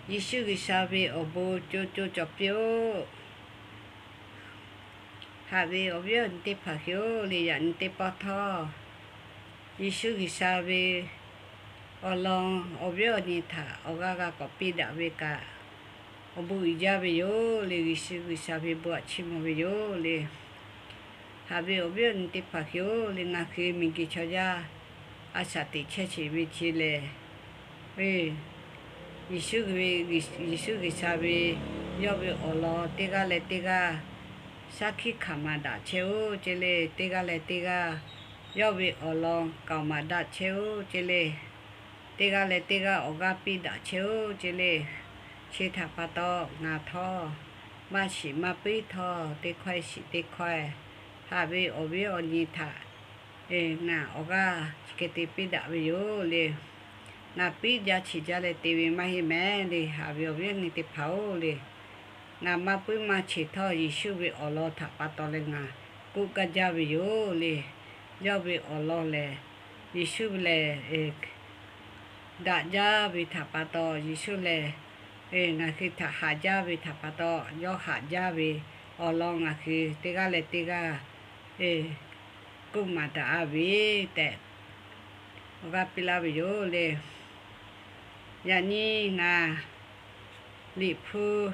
Yeˍsuˆ G'uiˬsha ve awˬ bon co co cawˬ piˇ-oˆ. Haꞈ ve awˬ viˉ awˬ nyi teˇ hpaˍ hui-oˬ le, yaꞈ nyi teˇ pawˆ htawˇ, Yeˍsuˆ G'uiˬsha ve awˬ lawn awˬ viˉ awˬ nyi htaꞈ awˬ g'aˇ g'a k'awꞈ piˇ daꞈ ve kaꞈ, awˬ bon uiˍ jaˇ ve yoˬ le. Yeˍsuˆ G'uiˬsha ve bon aꞈ chiˇ mvuh ve yoˬ le. Haꞈ ve awˬ viˉ awˬ nyi teˇ hpaˍ hui-oˬ le, ngaˬ hui miˬguiˬ chaw yaˇ a shaꞈ teꞈ chehˇ sheˍ ve chi lehˬ, Yeˍsuˆ, Yeˍsuˆ G'uiˬsha ve yawˇ ve awˬ lawn teˇ g'aˇ leh teˇ g'aˇ shaˉ hkiˆ hkanˍ maˍ daꞈ chehˇ-oˆ ce le. Teˇ g'aˇ leh teˇ g'aˇ yawˇ ve awˬ lawn k'aoˍ maˍ daꞈ chehˇ-oˆ ce le. Teˇ g'aˇ leh teˇ g'aˇ awˬ g'aˇ piˇ daꞈ chehˇ-oˆ ce le. Chi htaꞈ pa taw ngaˬ htawˇ maˇ shiˍ maˇ puiˉ htawˇ, teˇ hkawehˇ shiˍ teˇ hkawehˇ, haꞈ ve awˬ viˉ awˬ nyi htaꞈ ngaˬ awˬ g'aˇ chi hk'e te piˇ daꞈ ve yoˬ le. Ngaˬ piˉ jaˇ chi jaˇ leh te ve maˇ heˆ mehˍ le. Haꞈ ve awˬ viˉ awˬ nyi teˇ hpaˍ-oˬ le, ngaˬ maˇ puiˉ maˇ cheˬ htawˇ, Yeˍsuˆ ve awˬ lawn htaꞈ pa taw leh ngaˬ k'oˆ gaˇ jaˇ ve yoˬ le. Yawˇ ve awˬ lawn lehˬ, Yeˍsuˆ lehˬ daꞈ jaˇ ve htaꞈ pa taw, Yeˍsuˆ lehˬ ngaˬ hui htaꞈ haꞈ jaˇ ve htaꞈ pa taw, yawˇ haꞈ jaˇ ve awˬ lawn ngaˬ hui teˇ g'aˇ leh teˇ g'aˇ k'oˆ maˍ daꞈ-a ve tehꞈ, awˬ g'aˇ piˇ laˇ ve yoˬ le. Yaꞈ nyi ngaˬ Liꞈ hpu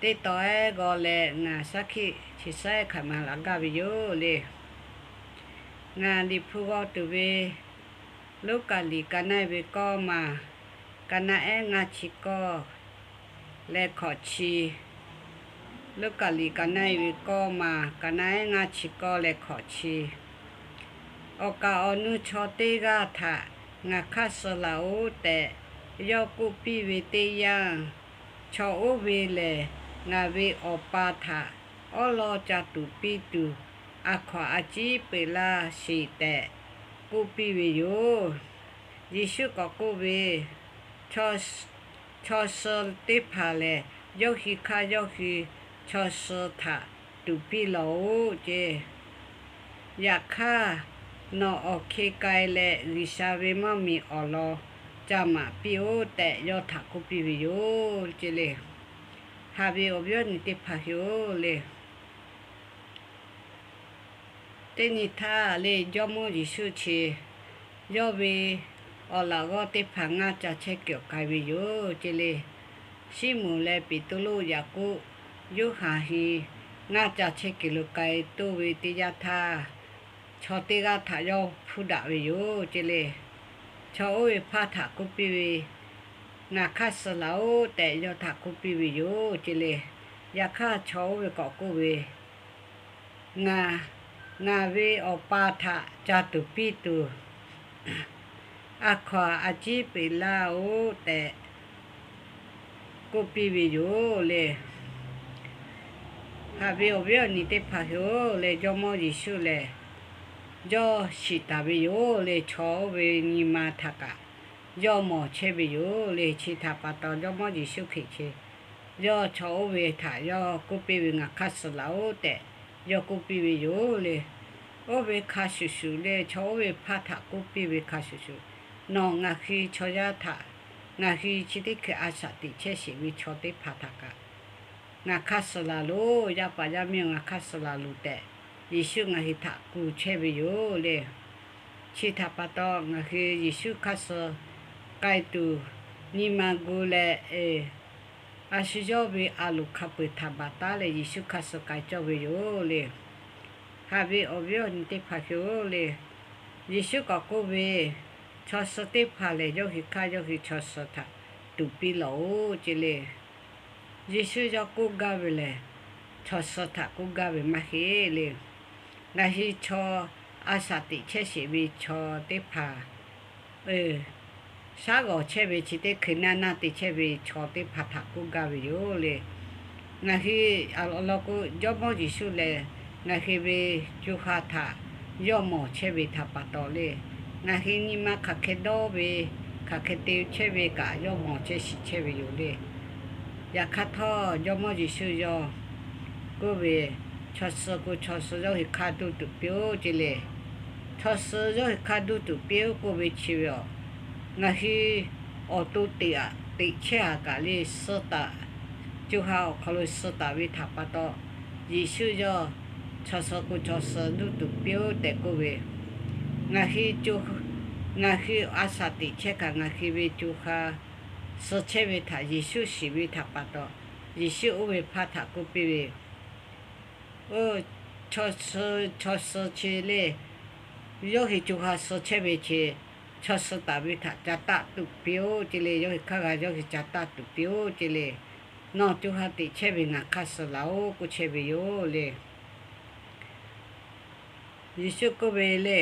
teˇ tawn ehˉ g'aw leh ngaˬ shaˉ hkiˆ chi shehˆ hkanˍ maˍ laꞈ gaˇ ve yoˬ le. Ngaˬ Liꞈ hpu g'aw tuˬ ve, Luˉkaꞈ liꞈ ka naˆ-e ve kawˇ maˬ, ka naˆ ehˉ ngaˇ chi kawˇ leh hkawꞈ chi. Luˉkaꞈ liꞈ ka naˆ-e ve kawˇ maˬ, ka naˆ ehˉ ngaˇ chi kawˇ leh hkawꞈ chi. Awˬ kaˍ awˬ nu chaw teˇ g'aˇ htaꞈ ngaˬ hk'aˇ suh laˬ-oꞈ tehꞈ yawˇ k'oˆ piˇ ve teˇ yanˇ, chaw oˇ ve lehˬ ngaˬ ve Awˬ pa htaꞈ awˉ lawˇ ca tuˬ piˇ tuˬ, a hkaw-anˬ a ciˉ peu-eˬ laˇ sheˍ tehꞈ k'oˆ piˇ ve yoˬ. Yeˍsuˆ k'awꞈ k'oˆ ve, Chaw suh teˇ hpaˍ lehˬ, yawˇ hui hk'aˇ yawˇ hui chaw suh htaꞈ tuˍ piˇ lawˬ-oꞈ ce. Yaꞈ hk'aˇ, nawˬ awˬ hk'e k'ai leh G'uiˬsha ve mvuhˇmiˬ awˬ lawn ca maˍ piˇ-oˆ tehꞈ yawˇ htaꞈ k'oˆ piˇ ve yoˬ ce le. Haꞈ ve awˬ viˉ awˬ nyi teˇ hpaˍ hui-oˬ le, teˇ nyi htaˇ le, Jawˇmawˇ Yeˍsuˆ chi yawˇ ve awˬ laꞈ g'awˇ teˇ hpaˍ ngaˇ ca chehˇ kuiˬ awˬ k'ai ve yoˬ ce le. Siˉmonˍ leh Peˍtruˆ, Yaˍkoˆ, Yoˇhanˬ hui ngaˇ ca chehˇ kuiˬ lo k'ai toˇ ve teˇ yanˇ htaˇ, chaw teˇ g'aˇ htaꞈ yawˇ hpuˇ daꞈ ve yoˬ ce le. Chaw oˇ ve hpaˇ htaꞈ k'oˆ piˇ ve, Ngaˬ hk'aˇ suh laˬ-oꞈ tehꞈ yawˇ htaꞈ k'oˆ piˇ ve yoˬ ce le. Yaꞈ hk'aˇ chaw oˇ ve k'awꞈ k'oˆ ve, Ngaˬ, ngaˬ ve Awˬ pa htaꞈ ca tuˍ piˇ tuˬ, a hkaw-anˬ a ciˉ peu-eˬ laˇ-oꞈ tehꞈ k'oˆ piˇ ve yoˬ le. Haꞈ ve awˬ viˉ awˬ nyi teˇ hpaˍ hui-oˬ le, Jawˇmawˇ Yeˍsuˆ lehˬ yawˇ shiˍ taˍ ve yoˬ le. Chaw oˇ ve nyi ma htaꞈ kaꞈ yawˇ mawˬ chehˇ ve yoˬ le. Chi htaꞈ pa taw Jawˇmawˇ Yeˍsuˆ Hkriꞈ chi yawˇ chaw oˇ ve htaꞈ yawˇ k'oˆ piˇ ve, Ngaˬ hk'aˇ suh laˬ-oꞈ tehꞈ yawˇ k'oˆ piˇ ve yoˬ le. Oˇ ve hk'a shuˍ shuˍ le, chaw oˇ ve hpaˇ htaꞈ k'oˆ piˇ ve hk'a shuˍ shuˍ, Nawˬ ngaˬ hui chaw yaˇ htaꞈ, ngaˬ hui chi teˇ hkui a shaꞈ teꞈ chehˇ sheˍ ve chaw teˇ hpaˍ htaꞈ kaꞈ ngaˬ hk'aˇ suh laˬ loˬ. Yaˇ paˍ yaˇ miˇ-oˬ, ngaˬ hk'aˇ suh laˬ loˬ tehꞈ Yeˍsuˆ ngaˬ hui htaꞈ kuˬ chehˇ ve yoˬ le. Chi htaꞈ pa taw ngaˬ hui Yeˍsuˆ hk'aˇ suh k'ai tuˬ nyi ma gu leh, a shu yawˇ ve a loˍ hk'a peu-eˬ htaꞈ baˬ taˉ leh Yeˍsuˆ hk'aˇ suh k'ai cawˇ ve yoˬ le. Haꞈ ve awˬ viˉ awˬ nyi teˇ hpaˍ hui-oˬ le, Yeˍsuˆ k'awꞈ k'oˆ ve, Chaw suh teˇ hpaˍ lehˬ yawˇ hui hk'aˇ yawˇ hui chaw suh htaꞈ tuˍ piˇ lawˬ-oꞈ ce le. Yeˍsuˆ yawˇ k'oˆ gaˇ ve lehˬ, chaw suh htaꞈ k'oˆ gaˇ ve maˇ heˆ le. Ngaˬ hui chaw a shaꞈ teꞈ chehˇ sheˍ ve chaw teˇ hpaˍ, shaˉ g'awˬ chehˇ ve chi teˇ hkui naˇ naˇ te chehˇ ve chaw teˇ hpaˍ htaꞈ k'oˆ gaˇ ve yoˬ le. Ngaˬ hui awˬ lawn k'o, Jawˇmawˇ Yeˍsuˆ lehˬ ngaˬ hui ve co ha htaꞈ yawˇ mawˬ chehˇ ve htaꞈ pa taw le, ngaˬ hui nyi ma hk'aˬ hk'e dawˇ ve, hk'aˬ hk'e te chehˇ ve kaꞈ yawˇ mawˬ chehˇ shiˍ chehˇ ve yoˬ le. Yaꞈ hk'aˇ htawˇ Jawˇmawˇ Yeˍsuˆ yawˇ k'oˆ ve, Chaw suh k'o chaw suh yawˇ hui hk'aˇ duˇ tuˬ piˇ-oˆ ce le. Chaw suh yawˇ hui hk'aˇ duˇ tuˬ piˇ-oˆ k'oˆ ve chi ve aˬ, ngaˬ hui awˬ to teꞈ aꞈ teꞈ chehˇ a kaꞈ le, suh taˍ, co ha awˬ hk'aw lo suh taˍ ve htaꞈ pa taw, Yeˍsuˆ yawˇ chaw suh k'o chaw suh duˇ tuˬ piˇ-oˆ tehꞈ k'oˆ ve, ngaˬ hui, ngaˬ hui a shaˍ teꞈ chehˇ kaꞈ ngaˬ hui ve co ha suh chehˇ ve htaꞈ Yeˍsuˆ shiˍ ve htaꞈ pa taw, Yeˍsuˆ oˇ ve hpaˇ htaꞈ k'oˆ piˇ ve, Oˇ, chaw suh, chaw suh chi le, yawˇ hui co ha suh chehˇ ve chi, chaw suh taˍ ve htaꞈ ca taˆ tuˬ piˇ-oˆ ce le, yawˇ hui hk'aˇ g'a yawˇ hui ca taˆ tuˬ piˇ-oˆ ce le. Nawˬ co ha teꞈ chehˇ ve ngaˬ hk'aˇ suh laˬ-oˆ k'oˆ chehˇ ve yoˬ le. Yeˍsuˆ k'oˆ ve le,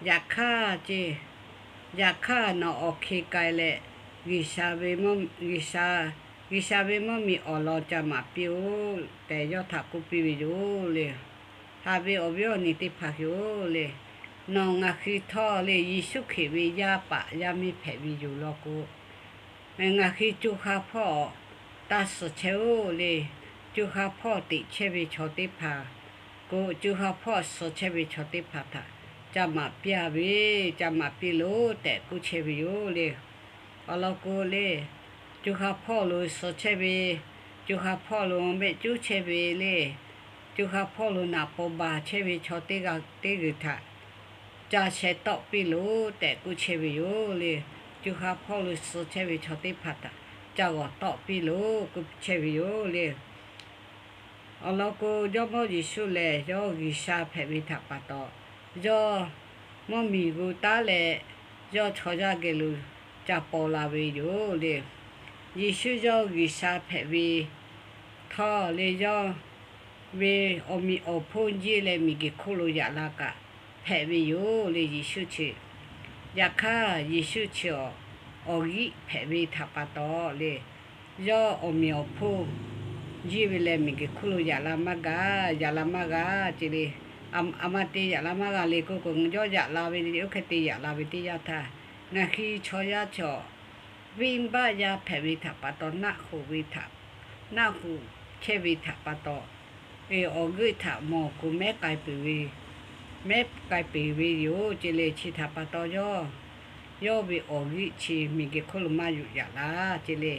Yaꞈ hk'aˇ ce, yaꞈ hk'aˇ nawˬ awˬ hk'e k'ai leh, G'uiˬsha ve mvuhˇ, G'uiˬsha, G'uiˬsha ve mvuhˇmiˬ awˬ lawn ca maˍ piˇ-oˆ tehꞈ yawˇ htaꞈ k'oˆ piˇ ve yoˬ le. Haꞈ ve awˬ viˉ awˬ nyi teˇ hpaˍ hui-oˬ le, nawˬ ngaˬ hui htawˇ le Yeˍsuˆ Hkriꞈ ve yaˇ paˍ yaˇ miˇ hpehꞈ ve yoˬ law k'o, ngaˬ hui co ha hpawˇ taˇ suh chehˇ-oˆ le. Co ha hpawˇ teꞈ chehˇ ve chaw teˇ hpaˍ k'o, co ha hpawˇ suh chehˇ ve chaw teˇ hpaˍ htaꞈ ca maˍ piˇ-a ve, ca maˍ piˇ loˬ tehꞈ k'oˆ chehˇ ve yoˬ le. Awˬ lawn k'o le, co ha hpawˇ lo suh chehˇ ve, co ha hpawˇ lo mehˆ cuˉ chehˇ ve le, co ha hpawˇ lo naꞈ paw baˬ chehˇ ve chaw teˇ g'aˇ teˇ g'uiˬ htaꞈ ca sheh tawˆ piˇ loˬ tehꞈ k'oˆ chehˇ ve yoˬ le. Co ha hpawˇ lo suh chehˇ ve chaw teˇ hpaˍ htaꞈ ca g'awˬ tawˆ piˇ loˬ k'oˆ chehˇ ve yoˬ le. Awˬ lawn k'o, Jawˇmawˇ Yeˍsuˆ lehˬ yawˇ G'uiˬsha hpehꞈ ve htaꞈ pa taw, yawˇ mvuhˇmiˬ g'uˇ taˉ leh yawˇ chaw yaˇ geh lo ca paw la ve yoˬ le. Yeˍsuˆ yawˇ G'uiˬsha hpehꞈ ve htawˇ le, yawˇ ve awˬ meꞈ awˬ hponˇ jiˇ leh miˬguiˬ hk'oˆ lo yaꞈ la kaꞈ hpehꞈ ve yoˬ le, Yeˍsuˆ chi. Yaꞈ hk'aˇ Yeˍsuˆ chi awˬ, awˬ g'euˆ hpehꞈ ve htaꞈ pa taw le, yawˇ awˬ meꞈ awˬ hponˇ jiˇ ve leh miˬguiˬ hk'oˆ lo yaꞈ la maˇ g'a, yaꞈ la maˇ g'a ce le. A ma te yaꞈ la maˇ g'a le k'oˆ k'o, yawˇ yaꞈ la ve oˇ hk'e te yaꞈ la ve teˇ yanˇ htaˇ, ngaˬ hui chaw yaˇ chaw, venˇbaˆ yaˇ hpehꞈ ve htaꞈ pa taw, naˆ hoꞈ ve htaꞈ, naˆ hoꞈ chehˇ ve htaꞈ pa taw, awˬ g'euˆ htaꞈ mawˬ k'o mehˉ k'ai peuˬ ve, mehˉ k'ai peuˬ ve yoˬ ce le. Chi htaꞈ pa taw yawˇ, yawˇ ve awˬ g'euˆ chi miˬguiˬ hk'oˆ lo maˇ yuˬ yaꞈ la ce le.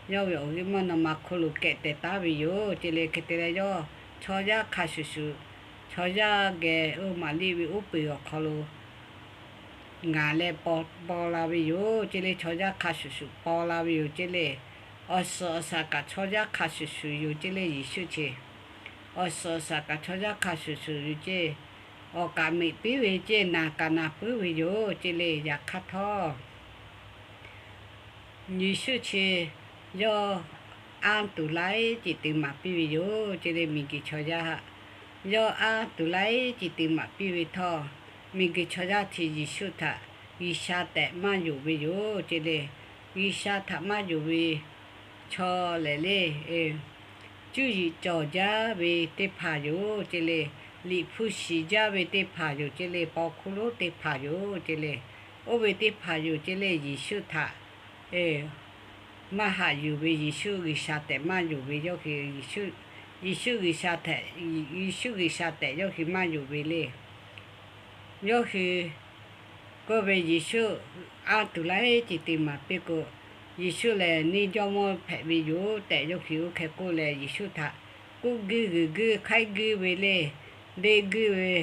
Yawˇ ve awˬ g'euˆ mvuhˇ naw ma hk'oˆ lo kehˬ teh taˉ ve yoˬ ce le. Hk'e te leh yawˇ chaw yaˇ hk'a shuˍ shuˍ, chaw yaˇ geh oˇ maˍ liˇ ve uˉ peunˍ awˬ hk'aw lo ngaˬ leh paw, paw la ve yoˬ ce le. Chaw yaˇ hk'a shuˍ shuˍ paw la ve yoˬ ce le. Awˬ suhˍ awˬ shaˍ kaꞈ chaw yaˇ hk'a shuˍ shuˍ yoˬ ce le, Yeˍsuˆ chi. Awˬ suhˍ awˬ shaˍ kaꞈ chaw yaˇ hk'a shuˍ shuˍ yoˬ ce. Awˬ kaꞈ meꞈ puiˉ ve ce, naˬ kaꞈ naˬ puiˉ ve yoˬ ce le. Yaꞈ hk'aˇ htawˇ Yeˍsuˆ chi yawˇ anˇ tuˬ laiˉ ceuˬ te maˍ piˇ ve yoˬ ce le, miˬguiˬ chaw yaˇ. Yawˇ anˇ tuˬ laiˉ ceuˬ te maˍ piˇ ve htawˇ, miˬguiˬ chaw yaˇ chi Yeˍsuˆ htaꞈ G'uiˬsha tehꞈ maˇ yonˍ ve yoˬ ce le. G'uiˬsha htaꞈ maˇ yonˍ ve chaw lehˬ le, cuˇ yiˍ cawˬ jaˇ ve teˇ hpaˍ yoˬ ce le. Liꞈ hpu shiˍ jaˇ ve teˇ hpaˍ yoˬ ce le. Paw hkuˇ lonˉ teˇ hpaˍ yoˬ ce le. Oˇ ve teˇ hpaˍ yoˬ ce le. Yeˍsuˆ htaꞈ maˇ haꞈ yuˬ ve, Yeˍsuˆ G'uiˬsha tehꞈ maˇ yonˍ ve, yawˇ hui Yeˍsuˆ, Yeˍsuˆ G'uiˬsha tehꞈ, Yeˍsuˆ G'uiˬsha tehꞈ yawˇ hui maˇ yonˍ ve le. Yawˇ hui k'oˆ ve, Yeˍsuˆ anˇ tuˬ laiˉ ceuˬ te maˍ piˇ k'o, Yeˍsuˆ lehˬ neˇ jawˇmawˇ hpehꞈ ve yoˬ tehꞈ yawˇ hui oˇ hk'e k'oˆ leh, Yeˍsuˆ htaꞈ k'oˆ guiˇ g'uiˬ guiˇ hk'aiˉ guiˇ ve le. Deˇ guiˇ ve,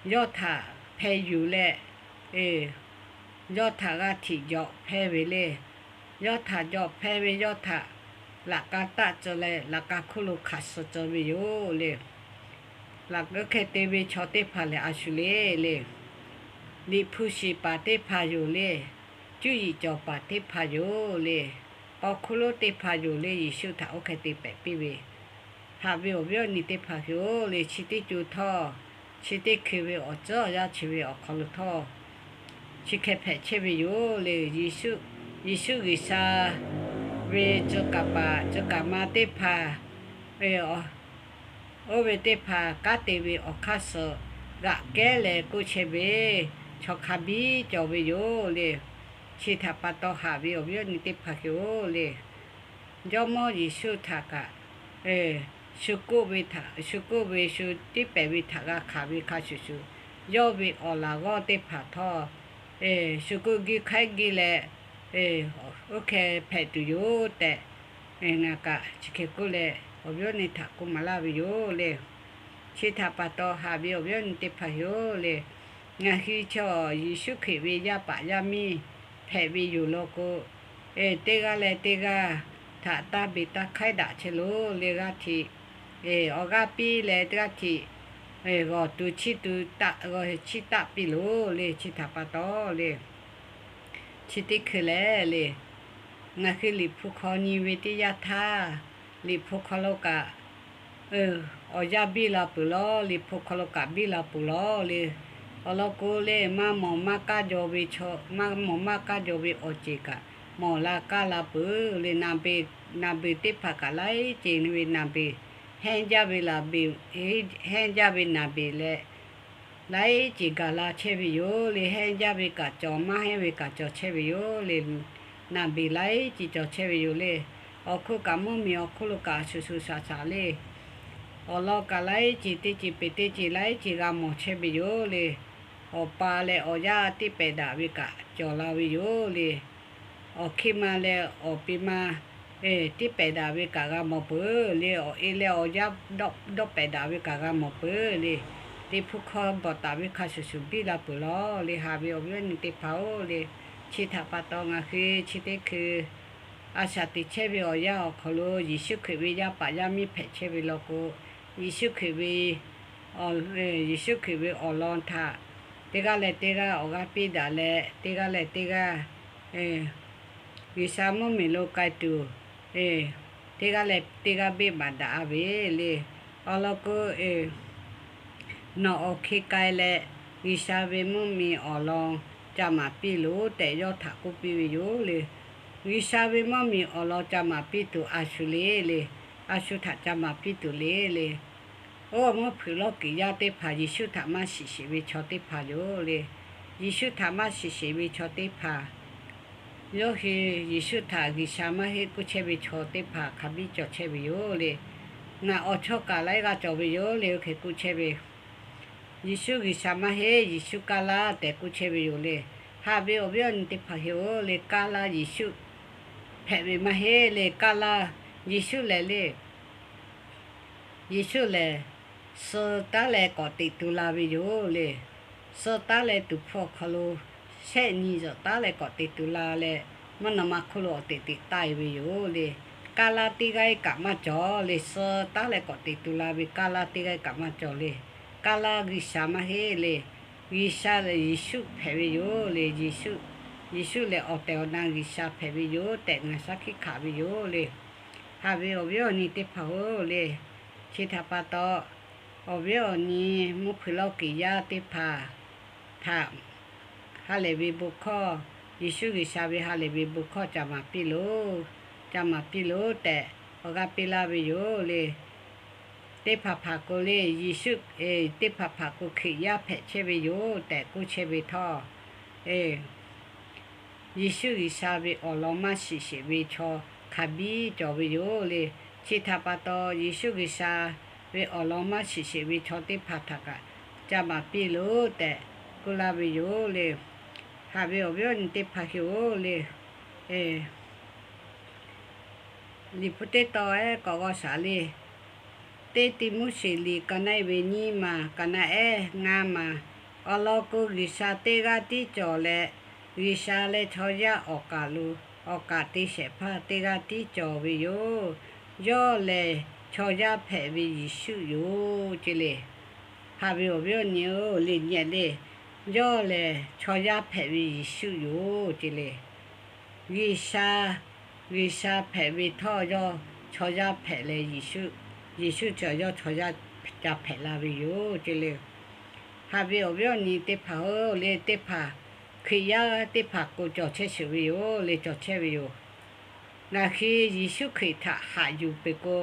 yawˇ htaꞈ hpeh yuˬ leh, yawˇ htaꞈ g'a htiꞈ jawꞈ hpehˇ ve le. Yawˇ htaꞈ jawꞈ hpehˇ ve, yawˇ htaꞈ laꞈ k'a taˆ tcuh leh laꞈ k'a hkuˇ lo hk'aˬ suh tcuh ve yoˬ le. Laꞈ k'a hk'e te ve chaw teˇ hpaˍ lehˬ a shu le le, Liꞈ hpu shiˍ paˍ teˇ hpaˍ yoˬ le. Cuˇ yiˍ cawˬ paˍ teˇ hpaˍ yoˬ le. Paw hkuˇ lonˉ teˇ hpaˍ yoˬ le. Yeˍsuˆ htaꞈ oˇ hk'e te pehꞈ piˇ ve, haꞈ ve awˬ viˉ awˬ nyi teˇ hpaˍ hui-oˬ le, chi teˇ co htawˇ, chi teˇ hkui ve awˬ tcuhˉ awˬ yanˇ chi ve awˬ hk'aw lo htawˇ, chi hk'e hpehꞈ chehˇ ve yoˬ le. Yeˍsuˆ, Yeˍsuˆ G'uiˬsha ve tcuh kaˍ paˍ tcuh kaˍ ma teˇ hpaˍ, oˇ ve teˇ hpaˍ kanˉ te ve awˬ hk'aˇ suh g'aꞈ kehˉ leh k'oˆ chehˇ ve, chaw hk'a biˇ cawˬ ve yoˬ le. Chi htaꞈ pa taw haꞈ ve awˬ viˉ awˬ nyi teˇ hpaˍ hui-oˬ le, Jawˇmawˇ Yeˍsuˆ htaꞈ kaꞈ shu k'oˆ ve htaꞈ, shu k'oˆ ve shu tiˉ pehˍ ve htaꞈ g'a hkanˍ ve hk'a shuˍ shuˍ, yawˇ ve awˬ laˬ g'awˇ teˇ hpaˍ htawˇ, shu kuˆ giˇ hk'aiˉ giˇ leh, oˇ hkeh hpehꞈ tuˬ yoˬ tehꞈ, ngaˬ kaꞈ chi hk'e k'oˆ leh awˬ viˉ awˬ nyi htaꞈ k'oˆ maˍ laˇ ve yoˬ le. Chi htaꞈ pa taw haꞈ ve awˬ viˉ awˬ nyi teˇ hpaˍ yoˬ le. Ngaˬ hui chaw Yeˍsuˆ Hkriꞈ ve yaˇ paˍ yaˇ miˇ hpehꞈ ve yoˬ law k'o, teˇ g'aˇ leh teˇ g'aˇ htaꞈ taˇ beˬ taˇ hk'aiˉ daꞈ chehˇ loˬ le. G'aˇ htiꞈ awˬ g'aˇ piˇ leh teˇ g'aˇ htiꞈ g'awˬ tuˬ chiˇ tuˬ taˆ, g'awˬ chiˇ taˆ piˇ loˬ le. Chi htaꞈ pa taw le, chi teˇ hkui lehˬ le, ngaˬ hui Liꞈ hpu hk'aw nyi ve teˇ yanˇ htaˇ, Liꞈ hpu hk'aw lo kaꞈ awˬ yanˇ biˇ la peuˬ lawˬ, Liꞈ hpu hk'aw lo kaꞈ biˇ la peuˬ lawˬ le. Awˬ lawn k'o le, maˇ mawˬ maˇ kaˇ jaw ve chaw, maˇ mawˬ maˇ kaˇ jaw ve awˬ ceˬ kaꞈ mawˬ la kaˇ la peuˬ le. Naˍ beˬ, naˍ beˬ teˇ hpaˍ kaꞈ laiˉ ceuˬ ve naˍ beˬ, hehnˇ jaˇ ve laˬ beˬ, hehnˇ jaˇ ve naˍ beˬ leh laiˉ ceuˬ gaˬ la chehˇ ve yoˬ le. Hehnˇ jaˇ ve kaꞈ cawˬ, maˇ hehnˇ ve kaꞈ cawˬ chehˇ ve yoˬ le. Naˍ beˬ laiˉ ceuˬ cawˬ chehˇ ve yoˬ le. Awˬ hk'oˆ kaꞈ mvuhˇmiˬ awˬ hk'oˆ lo kaꞈ shuˍ shuˍ shaˍ shaˍ le. Awˬ lawn kaꞈ laiˉ ceuˬ teˇ ceuˬ peˬ teˇ ceuˬ laiˉ ceuˬ g'a mawˬ chehˇ ve yoˬ le. Awˬ pa leh awˬ yaˇ tiˇ pehˍ daꞈ ve kaꞈ cawˬ la ve yoˬ le. Awˬ hkiˇ ma leh awˬ pi ma tiˇ pehˍ daꞈ ve kaꞈ g'a mawˬ peuˬ le. Awˬ e leh awˬ yaˇ dawˆ pehˍ daꞈ ve kaꞈ g'a mawˬ peuˬ le. Liꞈ hpu hk'aw bvuhꞈ taˍ ve hk'a shuˍ shuˍ biˇ la peuˬ lawˬ le. Haꞈ ve awˬ viˉ awˬ nyi teˇ hpaˍ-oˬ le, chi htaꞈ pa taw ngaˬ hui chi teˇ hkui a shaꞈ teꞈ chehˇ ve awˬ yanˇ awˬ hk'aw lo Yeˍsuˆ Hkriꞈ ve yaˇ paˍ yaˇ miˇ hpehꞈ chehˇ ve law k'o, Yeˍsuˆ Hkriꞈ ve, Yeˍsuˆ Hkriꞈ ve awˬ lawn htaꞈ teˇ g'aˇ leh teˇ g'aˇ awˬ g'aˇ piˇ daꞈ leh, teˇ g'aˇ leh teˇ g'aˇ G'uiˬsha mvuhˇmiˬ lo k'ai tuˬ, teˇ g'aˇ leh teˇ g'aˇ beˆ maˍ daꞈ-a ve le. Awˬ lawn k'o, nawˬ awˬ hk'e k'ai leh, G'uiˬsha ve mvuhˇmiˬ awˬ lawn ca maˍ piˇ loˬ tehꞈ yawˇ htaꞈ k'oˆ piˇ ve yoˬ le. G'uiˬsha ve mvuhˇmiˬ awˬ lawn ca maˍ piˇ tuˬ a shu le le. A shu htaꞈ ca maˍ piˇ tuˬ le le. Oˇ mvuhˇ hpeuꞈ lawˇ kiꞈ yaˇ teˇ hpaˍ Yeˍsuˆ htaꞈ maˇ shiˍ sheˍ ve chaw teˇ hpaˍ yoˬ le. Yeˍsuˆ htaꞈ maˇ shiˍ sheˍ ve chaw teˇ hpaˍ, yawˇ hui Yeˍsuˆ htaꞈ G'uiˬsha maˇ heˆ k'oˆ chehˇ ve chaw teˇ hpaˍ hk'a biˇ cawˬ chehˇ ve yoˬ le. Ngaˬ awˬ chawˇ kaꞈ laiˉ g'aˇ cawˬ ve yoˬ le. Oˇ hk'e k'oˆ chehˇ ve, Yeˍsuˆ G'uiˬsha maˇ heˆ, Yeˍsuˆ Kaˇlaˇ tehꞈ k'oˆ chehˇ ve yoˬ le. Haꞈ ve awˬ viˉ awˬ nyi teˇ hpaˍ hui-oˬ le, Kaˇlaˇ Yeˍsuˆ hpehꞈ ve maˇ heˆ le. Kaˇlaˇ Yeˍsuˆ lehˬ le, Yeˍsuˆ lehˬ, suh taˉ leh k'awꞈ teꞈ tu la ve yoˬ le. Suh taˉ leh tuˍ hpfuh awˬ hk'aw lo shehˆ nyi zuhꞈ taˉ leh k'awꞈ teꞈ tu la leh, mvuhˇ naw ma hk'oˆ lo awˬ teꞈ teꞈ taˆ-e ve yoˬ le. Kaˇlaˇ teˇ g'aˇ kaꞈ maˇ cawˬ le. Suh taˉ leh k'awꞈ teꞈ tu la ve Kaˇlaˇ teˇ g'aˇ kaꞈ maˇ cawˬ le. Kaˇlaˇ G'uiˬsha maˇ heˆ le. G'uiˬsha lehˬ Yeˍsuˆ hpehꞈ ve yoˬ le. Yeˍsuˆ lehˬ awˬ tehˬ awˬ na G'uiˬsha hpehꞈ ve yoˬ tehꞈ ngaˬ shaˉ hkiˆ hkanˍ ve yoˬ le. Haꞈ ve awˬ viˉ awˬ nyi teˇ hpaˍ-oˬ le, chi htaꞈ pa taw, awˬ viˉ awˬ nyi mvuhˇ hpeuꞈ lawˇ kiꞈ yaˇ teˇ hpaˍ htaꞈ ha lehˬ ve bon hkawˇ, Yeˍsuˆ G'uiˬsha ve ha lehˬ ve bon hkawˇ ca maˍ piˇ loˬ, ca maˍ piˇ loˬ tehꞈ awˬ g'aˇ piˇ laˇ ve yoˬ le. Teˇ hpaˍ hpaˍ k'o le, Yeˍsuˆ, teˇ hpaˍ hpaˍ k'o Hkriꞈ yaˇ hpehꞈ chehˇ ve yoˬ tehꞈ k'oˆ chehˇ ve htawˇ, Yeˍsuˆ G'uiˬsha ve awˬ lawn maˇ shiˍ sheˍ ve chaw hk'a biˇ cawˬ ve yoˬ le. Chi htaꞈ pa taw, Yeˍsuˆ G'uiˬsha ve awˬ lawn maˇ shiˍ sheˍ ve chaw teˇ hpaˍ htaꞈ kaꞈ ca maˍ piˇ loˬ tehꞈ k'oˆ laˇ ve yoˬ le. Haꞈ ve awˬ viˉ awˬ nyi teˇ hpaˍ hui-oˬ le, Liꞈ hpu teˇ tawn ehˉ k'awꞈ g'aw shaˍ le. Teˇ Tiˆmoˉseˍ liꞈ ka naˆ-e ve nyiˇ maˬ, ka naˆ ehˉ ngaˇ maˬ. Awˬ lawn k'o, G'uiˬsha teˇ g'aˇ tiˉ cawˬ leh, G'uiˬsha leh chaw yaˇ awˬ kaˍ lo, awˬ kaˍ te shehˍ hpaˇ teˇ g'aˇ tiˉ cawˬ ve yoˬ. Yawˇ lehˬ chaw yaˇ hpehꞈ ve Yeˍsuˆ yoˬ ce le. Haꞈ ve awˬ viˉ awˬ nyi-oˬ, le nyi le. Yawˇ lehˬ chaw yaˇ hpehꞈ ve Yeˍsuˆ yoˬ ce le. G'uiˬsha, G'uiˬsha hpehꞈ ve htawˇ yawˇ chaw yaˇ hpehꞈ leh, Yeˍsuˆ, Yeˍsuˆ cawˬ yawˇ chaw yaˇ ca hpehꞈ la ve yoˬ ce le. Haꞈ ve awˬ viˉ awˬ nyi teˇ hpaˍ-oˬ le, teˇ hpaˍ Hkriꞈ yaˇ teˇ hpaˍ k'o cawˬ chehˇ sheˍ ve yoˬ le, cawˬ chehˇ ve yoˬ. Ngaˬ hui Yeˍsuˆ Hkriꞈ htaꞈ haꞈ yuˬ peuˬ k'o,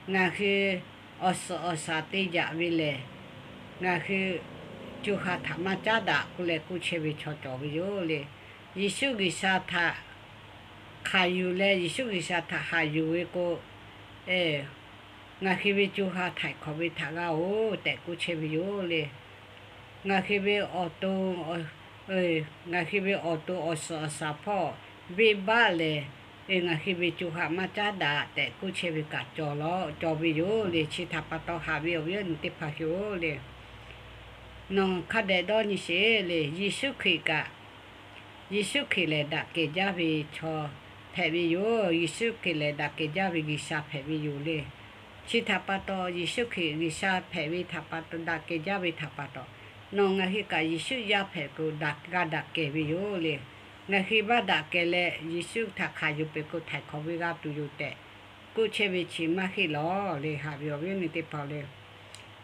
ngaˬ hui awˬ suhˍ awˬ shaˍ te yaꞈ ve lehˬ, ngaˬ hui co ha htaꞈ maˇ caˉ daꞈ k'oˆ leh k'oˆ chehˇ ve chaw cawˬ ve yoˬ le. Yeˍsuˆ G'uiˬsha htaꞈ hk'aˬ yuˬ leh Yeˍsuˆ G'uiˬsha htaꞈ haꞈ yuˬ ve k'o, ngaˬ hui ve co ha htaiˍ hk'awꞈ ve htaꞈ g'a-oˬ tehꞈ k'oˆ chehˇ ve yoˬ le. ngaˬ hui ve awˬ to, ngaˬ hui ve awˬ to awˬ suhˍ awˬ shaˍ hpawˇ venˇbaˆ lehˬ, ngaˬ hui ve co ha maˇ caˉ daꞈ tehꞈ k'oˆ chehˇ ve kaꞈ cawˬ law cawˬ ve yoˬ le. Chi htaꞈ pa taw haꞈ ve awˬ viˉ awˬ nyi teˇ hpaˍ hui-oˬ le, nawˬ hk'a dehꞈ dawˇ nyi sheˍ le. Yeˍsuˆ Hkriꞈ kaꞈ, Yeˍsuˆ Hkriꞈ lehˬ daꞈ kehˬ jaˇ ve chaw hpehꞈ ve yoˬ. Yeˍsuˆ Hkriꞈ lehˬ daꞈ kehˬ jaˇ ve G'uiˬsha hpehꞈ ve yoˬ le. Chi htaꞈ pa taw, Yeˍsuˆ Hkriꞈ G'uiˬsha hpehꞈ ve htaꞈ pa taw, daꞈ kehˬ jaˇ ve htaꞈ pa taw, nawˬ ngaˬ hui kaꞈ Yeˍsuˆ yaˇ hpehꞈ k'o, g'a daꞈ kehˬ ve yoˬ le. Ngaˬ hui maˇ daꞈ kehˬ leh, Yeˍsuˆ htaꞈ hkanˍ yuˬ peuˬ k'o, htaiˍ hk'awꞈ ve g'a tuˬ yoˬ tehꞈ k'oˆ chehˇ ve chi maˇ heˆ lawˬ le. Haꞈ ve awˬ viˉ awˬ nyi teˇ hpaˍ le,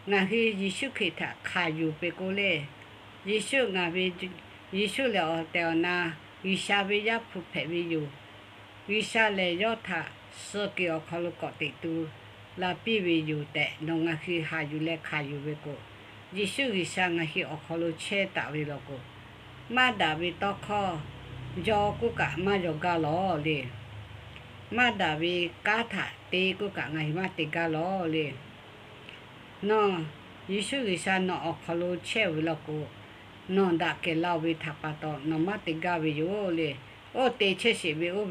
ngaˬ hui Yeˍsuˆ Hkriꞈ htaꞈ hkanˍ yuˬ peuˬ k'o le, Yeˍsuˆ ngaˬ ve, Yeˍsuˆ lehˬ awˬ tehˬ awˬ na G'uiˬsha ve Yaˇ hpu hpehꞈ ve yoˬ. G'uiˬsha lehˬ yawˇ htaꞈ suh kuiˬ awˬ hk'aw lo k'awꞈ teꞈ tu la piˇ ve yoˬ tehꞈ, nawˬ ngaˬ hui haꞈ yuˬ leh hkanˍ yuˬ ve k'o, Yeˍsuˆ G'uiˬsha ngaˬ hui awˬ hk'aw lo chehˇ taˍ ve law k'o, maˇ daꞈ ve tawˇ hkawˇ yaw k'oˆ kaꞈ maˇ yaw gaˇ lawˬ le. Maˇ daꞈ ve kanˉ htaꞈ te k'oˆ kaꞈ ngaˬ hui maˇ te gaˇ lawˬ le. Nawˬ, Yeˍsuˆ G'uiˬsha nawˬ awˬ hk'aw lo chehˇ ve law k'o, nawˬ daꞈ kehˬ la-oˬ ve htaꞈ pa taw nawˬ maˇ te gaˇ ve yoˬ le. Oˇ te chehˇ sheˍ ve oˇ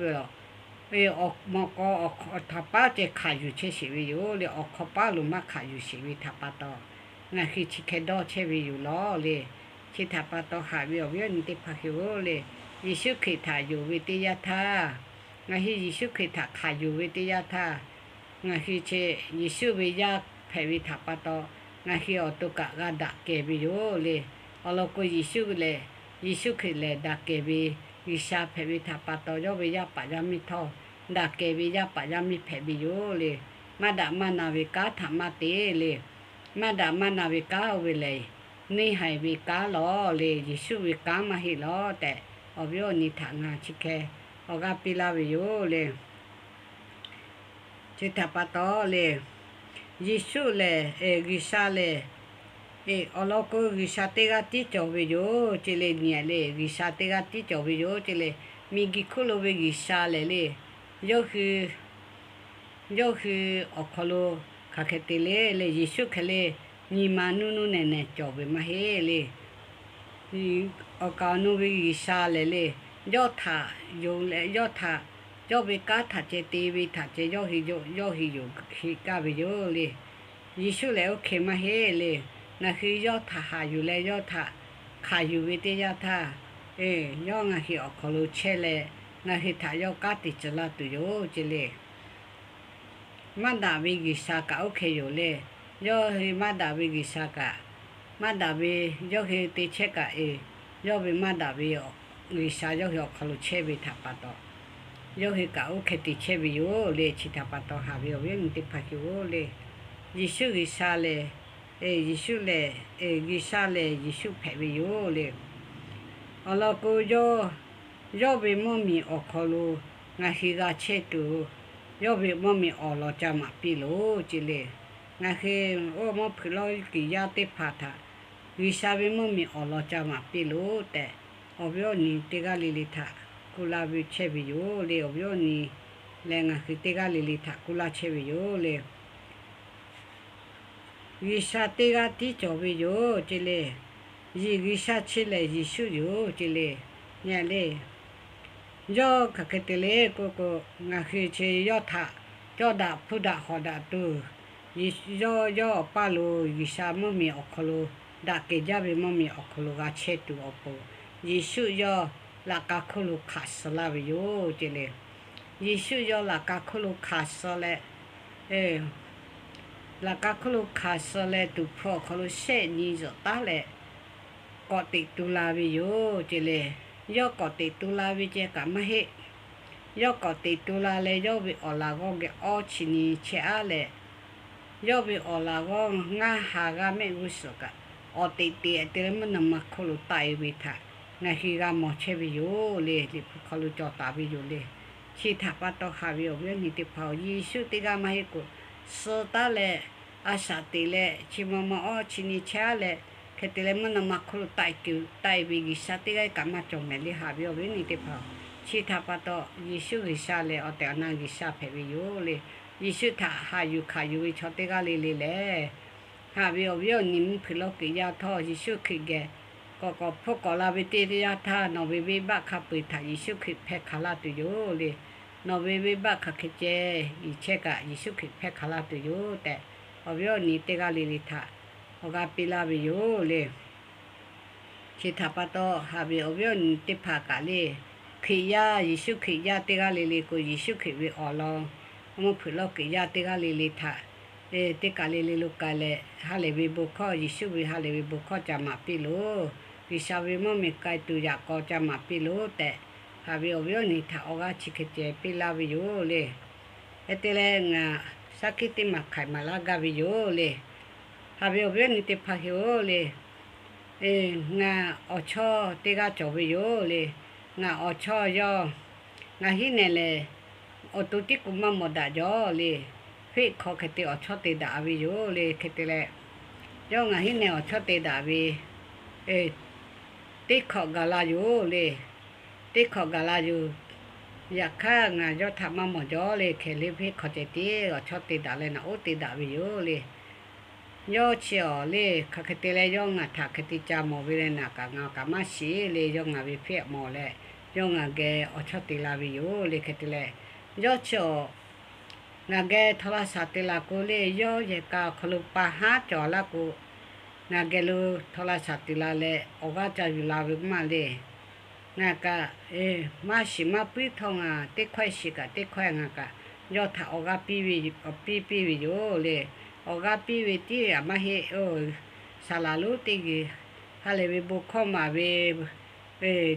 ve, awˬ mawꞈ k'aw htaꞈ paˉ ceh hkanˍ yuˬ chehˇ sheˍ ve yoˬ le. Awˬ hk'aw paˉ lo maˇ hkanˍ yuˬ sheˍ ve htaꞈ pa taw, ngaˬ hui chi hk'e dawˇ chehˇ ve yoˬ lawˬ le. Chi htaꞈ pa taw haꞈ ve awˬ viˉ awˬ nyi teˇ hpaˍ hui-oˬ le, Yeˍsuˆ Hkriꞈ htaꞈ yonˍ ve teˇ yanˇ htaˇ, ngaˬ hui Yeˍsuˆ Hkriꞈ htaꞈ hkanˍ yuˬ ve teˇ yanˇ htaˇ, ngaˬ hui chi Yeˍsuˆ ve yaˇ hpehꞈ ve htaꞈ pa taw, ngaˬ hui awˬ to kaꞈ g'a daꞈ kehˬ ve yoˬ le. Awˬ lawn k'o, Yeˍsuˆ lehˬ, Yeˍsuˆ Hkriꞈ lehˬ daꞈ kehˬ ve G'uiˬsha hpehꞈ ve htaꞈ pa taw, yawˇ ve yaˇ paˍ yaˇ miˇ htawˇ, daꞈ kehˬ ve yaˇ paˍ yaˇ miˇ hpehꞈ ve yoˬ le. Maˇ daꞈ maˇ na ve kanˉ htaꞈ maˇ te le. Maˇ daꞈ maˇ na ve kanˉ oˇ ve lehˬ, neˇ haiˬ ve kanˉ lawˬ le. Yeˍsuˆ ve kanˉ maˇ heˆ lawˬ tehꞈ, awˬ viˉ awˬ nyi htaꞈ ngaˬ chi hk'e awˬ g'aˇ piˇ laˇ ve yoˬ le. Chi htaꞈ pa taw le, Yeˍsuˆ lehˬ, G'uiˬsha lehˬ, awˬ lawn k'o, G'uiˬsha teˇ g'aˇ tiˉ cawˬ ve yoˬ ce le. Nyi le, G'uiˬsha teˇ g'aˇ tiˉ cawˬ ve yoˬ ce le. Miˬguiˬ hk'oˆ lo ve G'uiˬsha lehˬ le, yawˇ hui, yawˇ hui awˬ hk'aw lo hk'aˬ hk'e te le le, Yeˍsuˆ hk'e le nyi ma nuˇ nuˇ nehˬ nehˬ cawˬ ve maˇ heˆ le. Awˬ kaˍ awˬ nu ve G'uiˬsha lehˬ le, yawˇ htaꞈ yonˍ leh yawˇ htaꞈ, yawˇ ve kanˉ htaꞈ ceh te ve htaꞈ ceh yawˇ hui, yawˇ hui yonˍ heˆ gaˇ ve yoˬ le. Yeˍsuˆ lehˬ oˇ hk'e maˇ heˆ le. Ngaˬ hui yawˇ htaꞈ haꞈ yuˬ leh yawˇ htaꞈ hkanˍ yuˬ ve teˇ yanˇ htaˇ, yawˇ ngaˬ hui awˬ hk'aw lo chehˇ leh, ngaˬ hui htaꞈ yawˇ kanˉ te tcuh laˇ tuˬ yoˬ ce le. Maˇ daꞈ ve G'uiˬsha kaꞈ oˇ hk'e yoˬ le. Yawˇ hui maˇ daꞈ ve G'uiˬsha kaꞈ, maˇ daꞈ ve, yawˇ hui te chehˇ kaꞈ e, yawˇ ve maˇ daꞈ ve G'uiˬsha yawˇ hui awˬ hk'aw lo chehˇ ve htaꞈ pa taw, yawˇ hui kaꞈ oˇ hk'e te chehˇ ve yoˬ le. Chi htaꞈ pa taw haꞈ ve awˬ viˉ awˬ nyi teˇ hpaˍ hui-oˬ le, Yeˍsuˆ G'uiˬsha lehˬ, Yeˍsuˆ lehˬ, G'uiˬsha lehˬ Yeˍsuˆ hpehꞈ ve yoˬ le. Awˬ lawn k'o, yawˇ, yawˇ ve mvuhˇmiˬ awˬ hk'aw lo ngaˬ hui g'a chehˇ tuˬ, yawˇ ve mvuhˇmiˬ awˬ lawn ca maˍ piˇ loˬ ce le. Ngaˬ hui oˇ mvuhˇ hpeuꞈ lawˇ kiˍ yaˇ teˇ hpaˍ htaꞈ G'uiˬsha ve mvuhˇmiˬ awˬ lawn ca maˍ piˇ loˬ tehꞈ, awˬ viˉ awˬ nyi teˇ g'aˇ le le htaꞈ kuˇ laˇ ve chehˇ ve yoˬ le. Awˬ viˉ awˬ nyi leh ngaˬ hui teˇ g'aˇ le le htaꞈ kuˇ laˇ chehˇ ve yoˬ le. G'uiˬsha teˇ g'aˇ tiˉ cawˬ ve yoˬ ce le. Yeˬ G'uiˬsha chi lehˬ Yeˍsuˆ yoˬ ce le. Nyi le, yawˇ hk'aˬ hk'e te le k'oˆ k'o, ngaˬ hui chi yawˇ htaꞈ cawˇ daꞈ hpuˇ daꞈ hawˍ daꞈ tuˬ, yawˇ, yawˇ awˬ paˇ lo G'uiˬsha mvuhˇmiˬ awˬ hk'aw lo daꞈ kehˬ jaˇ ve mvuhˇmiˬ awˬ hk'aw lo g'a chehˇ tuˬ awˬ pon, Yeˍsuˆ yawˇ laꞈ ka hkuˇ lo hkanˍ suh laˇ ve yoˬ ce le. Yeˍsuˆ yawˇ laꞈ ka hkuˇ lo hkanˍ suh leh, laꞈ ka hkuˇ lo hkanˍ suh leh tuˍ hpfuh awˬ hk'aw lo shehˆ nyi zuhꞈ taˉ leh k'awꞈ teꞈ tu la ve yoˬ ce le. Yawˇ k'awꞈ teꞈ tu la ve ceh kaꞈ maˇ heˆ. Yawˇ k'awꞈ teꞈ tu la leh yawˇ ve awˬ laꞈ g'awˇ geh awˇ chi nyi chehˇ aˉ leh, yawˇ ve awˬ laꞈ g'awˇ ngaˇ ha g'aˇ mehˆ g'uˇ suhˍ kaꞈ awˬ teꞈ teꞈ te leh mvuhˇ naw ma hk'oˆ lo taˆ e ve htaꞈ ngaˬ hui g'a mawˬ chehˇ ve yoˬ le. Liꞈ hpu hk'aw lo cawˬ taˍ ve yoˬ le. Chi htaꞈ pa taw haꞈ ve awˬ viˉ awˬ nyi teˇ hpaˍ-oˬ, Yeˍsuˆ teˇ g'aˇ maˇ heˆ k'o, suh taˉ leh a shaꞈ teꞈ leh chi ma ma awˇ chi nyi chehˇ aˉ leh, hk'e te leh mvuhˇ naw ma hk'oˆ lo taˆ e kuiˬ taˆ e ve G'uiˬsha teˇ g'aˇ kaꞈ maˇ cawˬ mehˍ le. Haꞈ ve awˬ viˉ awˬ nyi teˇ hpaˍ-oˬ, chi htaꞈ pa taw Yeˍsuˆ G'uiˬsha lehˬ awˬ tehˬ awˬ na G'uiˬsha hpehꞈ ve yoˬ le. Yeˍsuˆ htaꞈ haꞈ yuˬ hkanˍ yuˬ ve chaw teˇ g'aˇ le le lehˬ, Haꞈ ve awˬ viˉ awˬ nyi mvuhˇ hpeuꞈ lawˇ kuiˬ yaˇ htawˇ, Yeˍsuˆ Hkriꞈ geh k'awꞈ k'awꞈ hpfuhˆ k'awꞈ la ve teˇ yanˇ htaˇ, nawˬ ve venˇbaˆ hk'a peu-eˬ htaꞈ Yeˍsuˆ Hkriꞈ hpehˇ hk'aˬ laˇ tuˬ yoˬ le. Nawˬ ve venˇbaˆ hk'aˬ hk'e ceh yiˍ chehˇ kaꞈ, Yeˍsuˆ Hkriꞈ hpehˇ hk'aˬ laˇ tuˬ yoˬ tehꞈ, awˬ viˉ awˬ nyi teˇ g'aˇ le le htaꞈ awˬ g'aˇ piˇ laˇ ve yoˬ le. Chi htaꞈ pa taw, haꞈ ve awˬ viˉ awˬ nyi teˇ hpaˍ kaꞈ le, Hkriꞈ yaˇ, Yeˍsuˆ Hkriꞈ yaˇ teˇ g'aˇ le le k'o, Yeˍsuˆ Hkriꞈ ve awˬ lawn mvuhˇ hpeuꞈ lawˇ kuiˬ yaˇ teˇ g'aˇ le le htaꞈ, teˇ kaˬ le le lo k'ai leh, ha lehˬ ve bon hkawˇ, Yeˍsuˆ ve ha lehˬ ve bon hkawˇ ca maˍ piˇ loˬ. G'uiˬsha ve mvuhˇmiˬ k'ai tuˬ yaꞈ k'aw ca maˍ piˇ loˬ tehꞈ, haꞈ ve awˬ viˉ awˬ nyi htaꞈ awˬ g'aˇ chi hk'e ceh piˇ laˇ ve yoˬ le. Hk'e te leh, ngaˬ shaˉ hkiˆ teˇ maˬ hk'aiˍ maˍ laˇ gaˇ ve yoˬ le. Haꞈ ve awˬ viˉ awˬ nyi teˇ hpaˍ hk'e-oˬ le, ngaˬ awˬ chawˇ teˇ g'aˇ cawˬ ve yoˬ le. Ngaˬ awˬ chawˇ yawˇ, ngaˬ hiˉ nehˬ lehˬ, awˬ to tiˉ k'o maˇ mawˬ daꞈ jaw le. Hpeˆ hk'aw hk'e te awˬ chawˇ te daꞈ ve yoˬ le. Hk'e te leh, yawˇ ngaˬ hiˉ nehˬ awˬ chawˇ te daꞈ ve teˇ hkawꞈ gaˬ la yoˬ le. Teˇ hkawꞈ gaˬ la yoˬ. Yaꞈ hk'aˇ, ngaˬ yawˇ htaꞈ maˇ mawˬ jaw le. Hkeh le hpeˆ hk'aw ceh tiˉ awˬ chawˇ te daꞈ leh naꞈ oˉ te daꞈ ve yoˬ le. Yawˇ chi awˬ le, hk'aˬ hk'e te leh yawˇ ngaˬ htaꞈ hk'e te ca mawˬ ve leh naˬ kaꞈ ngaˬ kaꞈ maˇ shiˍ le. Yawˇ ngaˬ ve hpeˆ mawˬ leh, yawˇ ngaˬ geh awˬ chawˇ te la ve yoˬ le. Hk'e te leh, yawˇ chi awˬ ngaˬ geh htaw la shaˍ te la k'o le, yawˇ yehˬ kaꞈ awˬ hk'aw lo pa haˉ cawˬ laˇ k'o, ngaˬ geh lo htaw la shaˍ te la leh awˬ g'aˇ ca yuˬ la ve maˇ le. Ngaˬ kaꞈ maˇ shiˍ maˇ puiˉ htawˇ, ngaˬ teˇ hkawehˇ shiˍ kaꞈ teˇ hkawehˇ ngaˬ kaꞈ yawˇ htaꞈ awˬ g'aˇ piˇ ve, awˬ piˇ piˇ ve yoˬ le. Awˬ g'aˇ piˇ ve tiˉ aꞈ maˇ heˆ-oˬ. Saˍ laˍ lonˉ teˇ g'uiˬ ha lehˬ ve bon hkawˇ maˍ ve,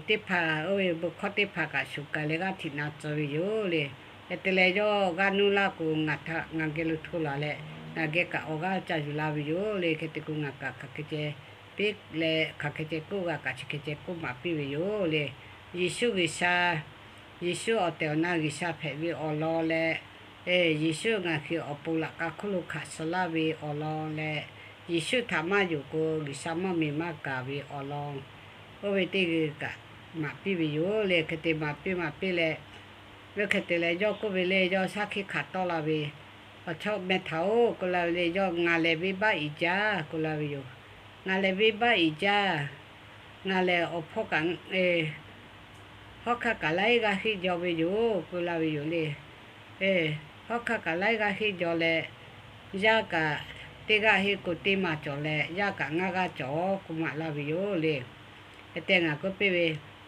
teˇ hpaˍ oˇ ve bon hkawˇ teˇ hpaˍ kaꞈ shuˍ kaˬ leh g'aˇ htiꞈ na tcuh ve yoˬ le. Hk'e te leh, yawˇ g'aˇ nuˇ laˇ k'o, ngaˬ htaꞈ ngaˬ geh lo hto laˬ leh, ngaˬ geh kaꞈ awˬ g'aˇ ca yuˬ la ve yoˬ le. Hk'e te k'o, ngaˬ kaꞈ hk'aˬ hk'e ceh piˇ leh, hk'aˬ hk'e ceh k'oˆ g'a kaꞈ chi hk'e ceh k'oˆ maˍ piˇ ve yoˬ le. Yeˍsuˆ G'uiˬsha, Yeˍsuˆ awˬ tehˬ awˬ na G'uiˬsha hpehꞈ ve awˬ lawn leh, Yeˍsuˆ ngaˬ hui awˬ pon laꞈ k'a hk'oˆ lo hkanˍ suh laˇ ve awˬ lawn leh, Yeˍsuˆ htaꞈ maˇ yonˍ k'o, G'uiˬsha mvuhˇmiˬ maˇ gaˬ ve awˬ lawn, oˇ ve teˇ g'uiˬ kaꞈ maˍ piˇ ve yoˬ le. Hk'e te maˍ piˇ maˍ piˇ leh, oˇ hk'e te leh yawˇ k'oˆ ve le, yawˇ shaˉ hkiˆ hkanˍ tawˆ la ve, Awˬ chawˇ meh htaꞈ-oˬ, k'oˆ la ve le, yawˇ ngaˬ lehˬ venˇbaˆ iˍ jaˇ, k'oˆ la ve yoˬ. Ngaˬ lehˬ venˇbaˆ iˍ jaˇ. Ngaˬ lehˬ awˬ hpawˇ kaꞈ, hawˉ hkanˇ kaꞈ laiˉ g'aˇ heˆ jaw ve yoˬ, k'oˆ la ve yoˬ le. Hawˉ hkanˇ kaꞈ laiˉ g'aˇ heˆ jaw leh, yaˇ kaꞈ teˇ g'aˇ heˆ k'o teˇ maˬ cawˬ leh, yaˇ kaꞈ ngaˇ g'aˇ cawˬ-oˬ, k'oˆ maˍ laˇ ve yoˬ le. Hk'e te ngaˬ k'oˆ piˇ ve,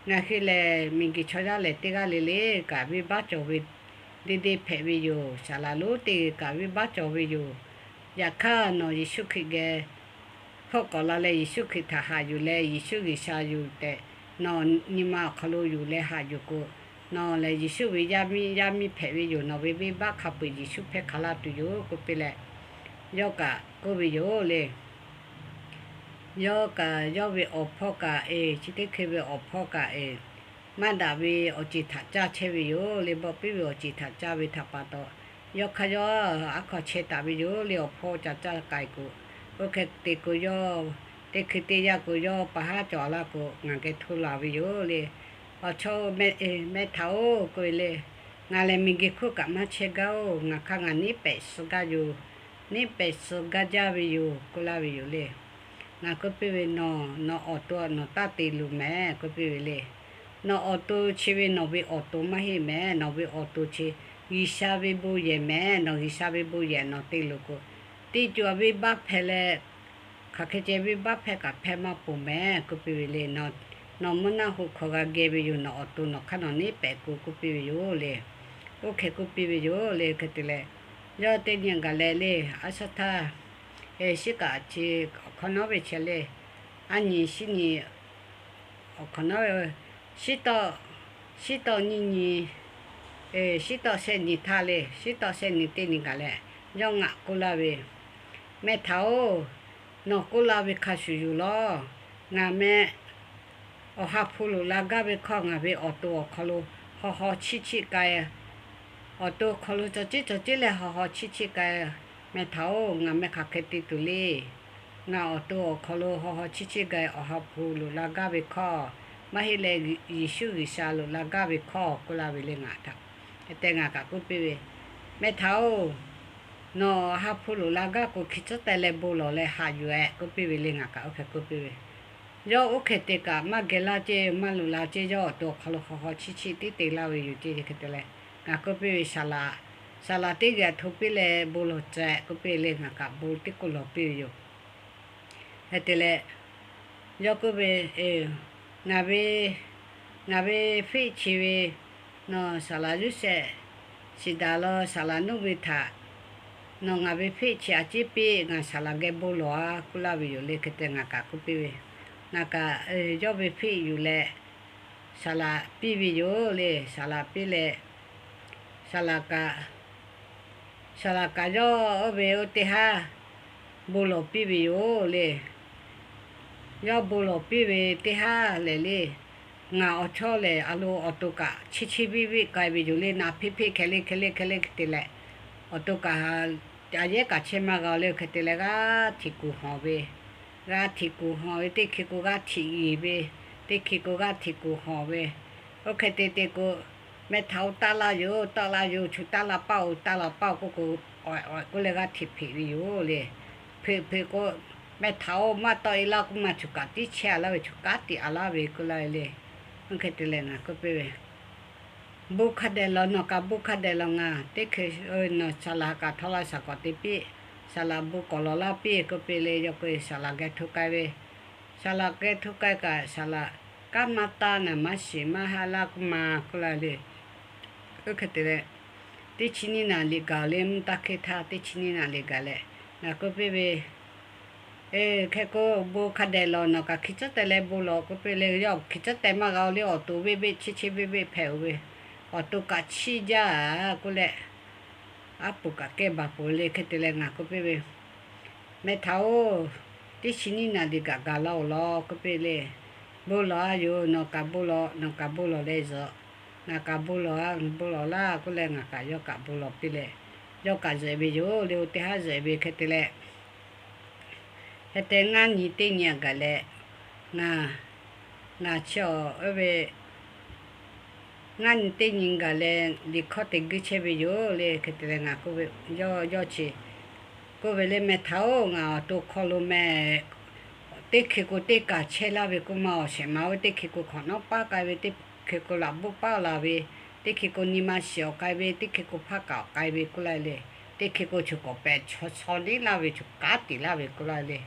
ngaˬ hui lehˬ miˬguiˬ chaw yaˇ lehˬ teˇ g'aˇ le le kaꞈ venˇbaˆ cawˬ ve deˇ deˇ hpehꞈ ve yoˬ. Saˍ laˍ lonˉ teˇ g'uiˬ kaꞈ venˇbaˆ cawˬ ve yoˬ. Yaꞈ hk'aˇ nawˬ Yeˍsuˆ Hkriꞈ geh hawˉ k'awꞈ la leh Yeˍsuˆ Hkriꞈ htaꞈ haꞈ yuˬ leh Yeˍsuˆ G'uiˬsha yoˬ tehꞈ nawˬ nyi ma awˬ hk'aw lo yuˬ leh haꞈ yuˬ k'o, nawˬ lehˬ Yeˍsuˆ ve yaˇ miˇ yaˇ miˇ hpehꞈ ve yoˬ. Nawˬ ve venˇbaˆ hk'a peu-eˬ Yeˍsuˆ hpehˇ hk'a laˇ tuˬ yoˬ k'oˆ piˇ leh, yawˇ kaꞈ k'oˆ ve yoˬ le. Yawˇ kaꞈ yawˇ ve awˬ hpawˇ kaꞈ, eˬ, chi teˇ hk'e ve awˬ hpawˇ kaꞈ, eˬ, maˇ daꞈ ve awˬ ceˬ htaꞈ caˇ chehˇ ve yoˬ le. Bawˆ piˇ ve awˬ ceˬ htaꞈ caˇ ve htaꞈ pa taw, yawˇ hk'aˇ yawˇ aˉ hk'aw chehˇ taˍ ve yoˬ le. Awˬ hpawˇ ca caˇ k'ai k'o, oˇ hk'e te k'o yawˇ, teˇ hkui teˇ yanˇ k'o yawˇ pa haˉ cawˬ laˇ k'o, ngaˬ geh hto laˬ ve yoˬ le. Awˬ chawˇ meh htaꞈ-oˬ, k'oˆ ve le, ngaˬ lehˬ miˬguiˬ hk'oˆ kaꞈ maˇ chehˇ gaˇ-oˬ. Ngaˬ hk'aˇ ngaˬ neˇ pehꞈ suh gaˇ yoˬ. Neˇ pehꞈ suh gaˇ jaˇ ve yoˬ, k'oˆ laˇ ve yoˬ le. Ngaˬ k'oˆ piˇ ve, nawˬ, nawˬ awˬ to nawˬ taˇ te luˬ mehˍ, k'oˆ piˇ ve le. Nawˬ awˬ to chi ve nawˬ ve awˬ to maˇ heˆ mehˍ. Nawˬ ve awˬ to chi G'uiˬsha ve bon yehˬ mehˍ. Nawˬ G'uiˬsha ve bon yehˬ nawˬ te luˬ k'o, teˇ co-a venˇbaˆ hpehˇ leh, hk'aˬ hk'e ceh venˇbaˆ hpehˇ kaꞈ hpehˇ maˇ ponˬ mehˍ, k'oˆ piˇ ve le. Nawˬ mvuhˇ naˆ hoꞈ hk'aw g'a geh ve yoˬ. Nawˬ awˬ to nawˬ hk'aˇ nawˬ neˇ pehꞈ k'o, k'oˆ piˇ ve yoˬ le. Oˇ hk'e k'oˆ piˇ ve yoˬ le. Hk'e te leh, yawˇ teˇ nyi gaˬ leh le, aˉ shaˉ htaˇ, eˬ, shiˉ kaꞈ chi awˬ hk'awꞈ nawˉ ve chehˇ le, aˉ nyi shiˉ nyi awˬ hk'awꞈ nawˉ ve, shiˉ tawˆ, shiˉ tawˆ nyiˇ nyi, eˬ, shiˉ tawˆ shehˆ nyi htaˇ le, shiˉ tawˆ shehˆ nyi teˇ nyi gaˬ leh, yawˇ ngaˬ k'oˆ laˇ ve, meh htaꞈ-oˬ, nawˬ k'oˆ laˇ ve hk'a shuˍ yoˬ lawˬ. Ngaˬ meh awˬ ha hpu loꞈ la gaˇ ve hkawˇ ngaˬ ve awˬ to awˬ hk'aw lo haw haw chiˇ chiˇ k'ai, awˬ to hk'aw lo cawˬ ceˉ cawˬ ceˉ leh haw haw chiˇ chiˇ k'ai. Meh htaꞈ-oˬ, ngaˬ meh hk'aˬ hk'e te tuˬ le. Ngaˬ awˬ to awˬ hk'aw lo haw haw chiˇ chiˇ k'ai awˬ ha hpu loꞈ la gaˇ ve hkawˇ, maˇ heˆ leh Yeˍsuˆ G'uiˬsha loꞈ la gaˇ ve hkawˇ k'oˆ laˇ ve le ngaˬ htaꞈ. Hk'e te ngaˬ kaꞈ k'oˆ piˇ ve, meh htaꞈ-oˬ, Nawˬ ha hpu loꞈ la gaˇ k'o, hki tcuhˉ teh leh bon lawˬ leh haꞈ yuˬ-eh k'oˆ piˇ ve le. Ngaˬ kaꞈ oˇ hk'e k'oˆ piˇ ve, yawˇ oˇ hk'e te kaꞈ maˇ geh laˇ ceˇ, maˇ loꞈ la ceˇ, yawˇ awˬ to awˬ hk'aw lo hk'aw hk'aw chiˇ chiˇ tiˉ te laˇ ve yoˬ ceˇ. Hk'e te leh ngaˬ k'oˆ piˇ ve, Saˍ laꞈ, saˍ laꞈ teˇ geh hto piˇ leh bon lawˬ tcuh-eh k'oˆ piˇ le. Ngaˬ kaꞈ bon teˇ k'oˆ lawˬ piˇ ve yoˬ. Hk'e te leh yawˇ k'oˆ ve, ngaˬ ve, ngaˬ ve feˆ chi ve, nawˬ saˍ laꞈ yuˇ shehˍ shiˍ daꞈ la, saˍ laꞈ nuˇ ve htaꞈ nawˬ ngaˬ ve feˆ chi a ciˉ piˇ, ngaˬ saˍ laꞈ geh bon lawˬ-a k'oˆ laˇ ve yoˬ le. Hk'e te ngaˬ kaꞈ k'oˆ piˇ ve, ngaˬ kaꞈ yawˇ ve feˆ yuˬ leh saˍ laꞈ piˇ ve yoˬ le. Saˍ laꞈ piˇ leh, saˍ laꞈ kaꞈ, saˍ laꞈ kaꞈ yawˇ oˇ ve oˇ teˇ haˉ bon lawˬ piˇ ve yoˬ le. Yawˇ bon lawˬ piˇ ve teˇ haˉ lehˬ le, ngaˬ awˬ chawˇ lehˬ a lo awˬ to kaꞈ chiˇ chiˇ viˆ viˆ k'ai ve yoˬ le. Naˍ hpeˆ hpeˆ hkeh le hkeh le hkeh le hk'e te leh, awˬ to kaꞈ a yehˉ kaꞈ chehˇ maˇ g'a le. Hk'e te leh g'aˇ htiꞈ kuˬ hawˬ ve, g'aˇ htiꞈ kuˬ hawˬ ve, teˇ hkeh k'o g'aˇ htiꞈ yiˍ ve, teˇ hkeh k'o g'aˇ htiꞈ kuˬ hawˬ ve, oˇ hk'e te te k'o, meh htaꞈ-oˬ, taˆ laˇ yoˬ, taˆ laˇ yoˬ, chu taˆ laˇ paˇ-oˬ, taˆ laˇ paˇ-oˬ k'oˆ k'o, awˬ k'oˆ leh g'aˇ htiꞈ hpeꞈ ve yoˬ le. Hpeꞈ hpeꞈ k'o, meh htaꞈ-oˬ, maˇ tawˆ-e laˇ k'oˆ ma, chu kaꞈ tiˉ chehˇ-a laˇ ve, chu kanˉ tiꞈ-a laˇ ve k'oˆ laˇ ve le. Oˇ hk'e te leh ngaˬ k'oˆ piˇ ve, bon hk'a dehꞈ lawˬ, nawˬ kaꞈ bon hk'a dehꞈ lawˬ, ngaˬ teˇ hkeh, nawˬ saˍ laꞈ kaꞈ htaw la shaˍ k'awꞈ te piˇ, saˍ laꞈ bon k'awꞈ lawˬ laˇ piˇ k'oˆ piˇ le. Yawˇ k'oˆ ve, saˍ laꞈ geh hto k'ai ve, saˍ laꞈ geh hto k'ai kaꞈ, saˍ laꞈ kanˉ maˇ taˇ, naˍ maˇ shiˍ maˇ haˆ laˇ k'oˆ ma k'oˆ laˇ ve le. Oˇ hk'e te leh, teˇ chi nyiˇ naˍ riˍ gaˬ le, mvuhˇ taˇ hk'eˇ htaˇ teˇ chi nyiˇ naˍ riˍ gaˬ leh, ngaˬ k'oˆ piˇ ve, hk'e k'o, bon hk'a dehꞈ lawˬ, nawˬ kaꞈ hki tcuhˉ teh leh bon lawˬ k'oˆ piˇ le. Yawˇ hki tcuhˉ teh maˇ g'a-o le, awˬ to veˆ veˆ chiˇ chiˇ veˆ veˆ hpehꞈ-oˬ ve, awˬ to kaꞈ chiˇ jaˇ-a k'oˆ leh, aˉ poˍ kaꞈ kehˇ baˬ poˍ le. Hk'e te leh ngaˬ k'oˆ piˇ ve, meh htaꞈ-oˬ, teˇ chi nyiˇ naˍ riˍ kaꞈ gaˬ la-oˬ law k'oˆ piˇ le. Bon lawˬ-a yoˬ, nawˬ kaꞈ bon lawˬ, nawˬ kaꞈ bon lawˬ leh zuhꞈ, ngaˬ kaꞈ bon lawˬ-a, bon lawˬ laˇ k'oˆ leh, ngaˬ kaꞈ yawˇ kaꞈ bon lawˬ piˇ leh, yawˇ kaꞈ zuhꞈ ve yoˬ le. Oˇ teˇ haˉ zuhꞈ ve hk'e te leh, hk'e te ngaˇ nyi teˇ nyi gaˬ leh, ngaˬ, ngaˬ chi-awˬ oˇ ve ngaˇ nyi teˇ nyi gaˬ leh, liꞈ hkawˇ te guiˇ chehˇ ve yoˬ le. Hk'e te leh ngaˬ k'oˆ ve, yawˇ yawˇ chi k'oˆ ve le, meh htaꞈ-oˬ, ngaˬ awˬ to hk'aw lo meh teˇ hkeh k'o teˇ kaˬ chehˇ laˇ ve k'oˆ ma, awˬ shehˍ ma ve teˇ hkeh k'o hk'awꞈ nawˉ paˉ k'ai ve, teˇ hkeh k'o laꞈ buˇ paˉ laˬ ve, teˇ hkeh k'o nyi ma shiˍ awˬ k'ai ve, teˇ hkeh k'o hpaˇ kaꞈ awˬ k'ai ve k'oˆ laˇ ve le. Teˇ hkeh k'o choˬ kawꞈ pehꞈ chaw chaw neˉ laˇ ve, choˬ kanˉ tiꞈ laˇ ve k'oˆ laˇ ve le.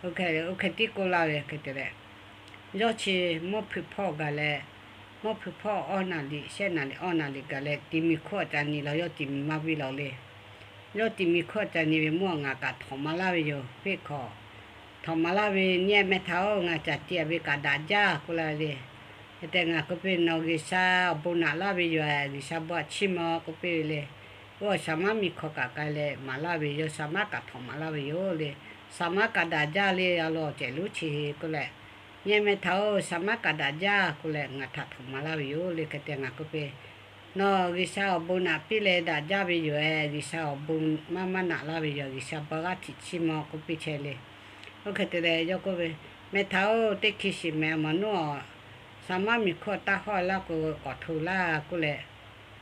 Oˇ hk'e tiˉ k'oˆ laˇ ve hk'e te leh, yawˇ chi mvuhˇ hpeuꞈ hpawˇ gaˬ leh, mvuhˇ hpeuꞈ hpawˇ awˇ naˍ riˍ shehˆ naˍ riˍ awˇ naˍ riˍ gaˬ leh, tiꞈ miˬ hkuˆ awˬ ca nyi law, yawˇ tiꞈ miˬ maˇ viˇ law le. Yawˇ tiꞈ miˬ hkuˆ awˬ ca nyi ve mvuhˇ ngaˬ kaꞈ htawnˍ maˍ laˇ ve yoˬ. Peˆ hkawꞈ htawnˍ maˍ laˇ ve, nyi-e meh htaꞈ-oˬ, ngaˬ caˬ tiꞈ-a ve kaꞈ daꞈ jaˇ k'oˆ laˇ ve le. Hk'e te ngaˬ k'oˆ piˇ, nawˬ G'uiˬsha awˬ bon naꞈ laˇ ve yoˬ-e, G'uiˬsha bon htaꞈ chiˇ mvuh k'oˆ piˇ ve le. Oˇ, saˍ maˉ miˬ hkawꞈ kaꞈ k'ai leh maˍ laˇ ve yoˬ. Saˍ maˉ kaꞈ htawnˍ maˍ laˇ ve yoˬ le. Saˍ maˉ kaꞈ daꞈ jaˇ le, a lo awˬ cehˬ lonˉ chi k'oˆ leh, nyi-e meh htaꞈ-oˬ, saˍ maˉ kaꞈ daꞈ jaˇ k'oˆ leh ngaˬ htaꞈ htawnˍ maˍ laˇ ve yoˬ le. Hk'e te ngaˬ k'oˆ piˇ, nawˬ G'uiˬsha awˬ bon naꞈ piˇ leh daꞈ jaˇ ve yoˬ-e, G'uiˬsha awˬ bon maˇ maˇ naꞈ laˇ ve yoˬ, G'uiˬsha bon g'aˇ htiꞈ chiˇ mvuh k'oˆ piˇ chehˇ le. Oˇ hk'e te leh yawˇ k'oˆ ve, meh htaꞈ-oˬ, teˇ hkeh shiˍ meh maw nuˉ-a, saˍ maˉ miˬ hkuˆ taˇ hawˇ laˇ k'o k'awꞈ hto laˇ k'oˆ leh,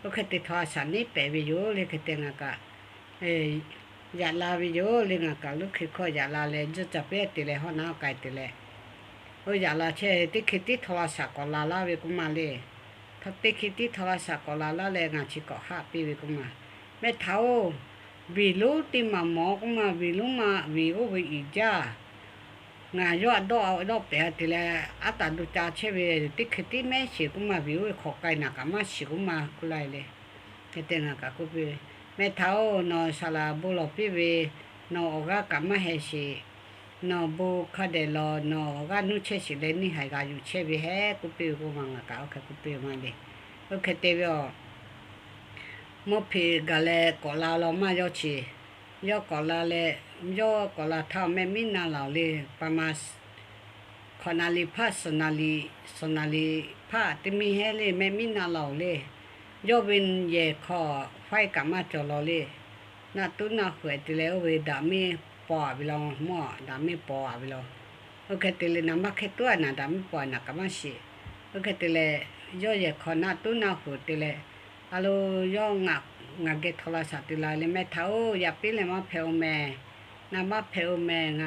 oˇ hk'e te htaw a shaˍ neˉ pehˍ ve yoˬ le. Hk'e te ngaˬ kaꞈ yaꞈ la ve yoˬ le. Ngaˬ kaꞈ lonˉ hkui hkawˇ yaꞈ la leh, juˇ caˬ pehˇ te leh hawˉ naˉ k'ai te leh, oˇ yaꞈ la chehˇ, teˇ hkeh tiˉ htaw la shaˍ k'awꞈ la laˇ ve k'oˆ ma le. Teˇ hkeh tiˉ htaw la shaˍ k'awꞈ la laˇ leh ngaˬ chi k'awꞈ haˆ piˇ ve k'oˆ ma, meh htaꞈ-oˬ, viˬ lonˉ teˇ maˬ mawˬ k'oˆ ma, viˬ lonˉ ma viˬ oˇ ve iˍ jaˇ. Ngaˬ yawˇ a dawˆ dawˆ pehˍ-a te leh, aˉ taˍ do ca chehˇ ve, teˇ hkeh tiˉ mehˉ sheˍ k'oˆ ma, viˬ oˇ ve hk'awꞈ k'ai naˬ kaꞈ maˇ shiˍ k'oˆ ma k'oˆ laˇ ve le. Hk'e te ngaˬ kaꞈ k'oˆ piˇ ve, meh htaꞈ-oˬ, nawˬ saˍ laꞈ bon lawˬ piˇ ve, nawˬ awˬ g'aˇ kaꞈ maˇ heh sheˍ. Nawˬ bon hk'a dehꞈ lawˬ, nawˬ awˬ g'aˇ nuˇ chehˇ sheˍ leh neˇ haiˬ g'a yuˬ chehˇ ve hehˉ k'oˆ piˇ ve k'oˆ ma, ngaˬ kaꞈ oˇ hk'e k'oˆ piˇ ve maˇ le. Oˇ hk'e te ve aˬ, mvuhˇ hpeꞈ gaˬ leh k'awꞈ la law maˇ yawˇ chi, yawˇ k'awꞈ la leh, yawˇ k'awꞈ la htaˇ mehˆ miˉ na laˬ-oˬ le. Pa ma hkawꞈ naˍ riˍ hpaˇ suhˍ naˍ riˍ, suhˍ naˍ riˍ hpaˇ teˇ miˇ hehˉ le mehˆ miˉ na laˬ-oˬ le. Yawˇ ve yehˬ hk'aw faiˇ kaꞈ maˇ cawˬ law le. Naˆ tuˉ naˆ huˍ-e te leh oˇ ve daꞈ miˇ paw-a ve law, mvuhˇ daꞈ miˇ paw-a ve law. Oˇ hk'e te leh naˍ maˇ hkehˇ tuˉ-a naˍ, daꞈ miˇ paw-a naˍ kaꞈ maˇ shiˍ. Oˇ hk'e te leh yawˇ yehˬ hk'aw naˆ tuˉ naˆ huˍ te leh, a lo yawˇ ngaˬ ngaˬ geh htaw la shaˍ tuˬ la le mehˆ htaˇ-oˬ, yaꞈ piˉ leh maˇ hpehꞈ-oˬ mehˍ, naˍ maˇ hpehꞈ-oˬ mehˍ,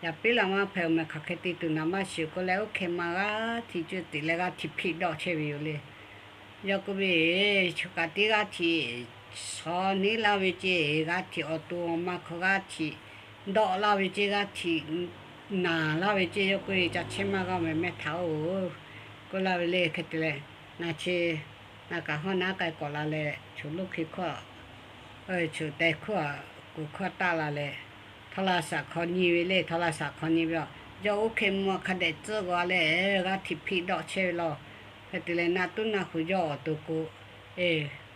yaꞈ piˉ leh maˇ hpehꞈ-oˬ mehˍ, hk'aˬ hk'e te tuˬ naˍ maˇ shiˍ k'oˆ leh, oˇ hk'e ma g'aˇ htiꞈ cuˇ tiꞈ leh g'aˇ htiꞈ hpiˆ dawˆ chehˇ ve yoˬ le. Yawˇ k'oˆ ve, Choˬ kaꞈ teˇ g'aˇ htiꞈ shawˍ neˉ laˇ ve ceˇ, g'aˇ htiꞈ awˬ to awˬ ma hk'aw g'aˇ htiꞈ dawˆ laˇ ve ceˇ, g'aˇ htiꞈ naˬ laˇ ve ceˇ. Yawˇ k'oˆ ve, Ca chehˇ maˇ g'a mehˍ mehˆ htaˇ-oˬ, k'oˆ laˇ ve le. Hk'e te leh, ngaˬ chi, ngaˬ kaꞈ hawˉ naˉ k'ai k'awꞈ la leh, choˬ loˇ hkui hkawˇ, choˬ teh hkawˇ, kuˬ hkawˇ taˆ la leh, htaw la shaˍ hk'aw nyi ve le. Htaw la shaˍ hk'aw nyi ve a, yawˇ oˇ hk'e mvuh hk'a dehꞈ tcuhˉ g'a leh, g'aˇ htiꞈ hpiˆ dawˆ chehˇ ve law. Hk'e te leh, naˆ tuˉ naˆ hu yawˇ awˬ to k'o,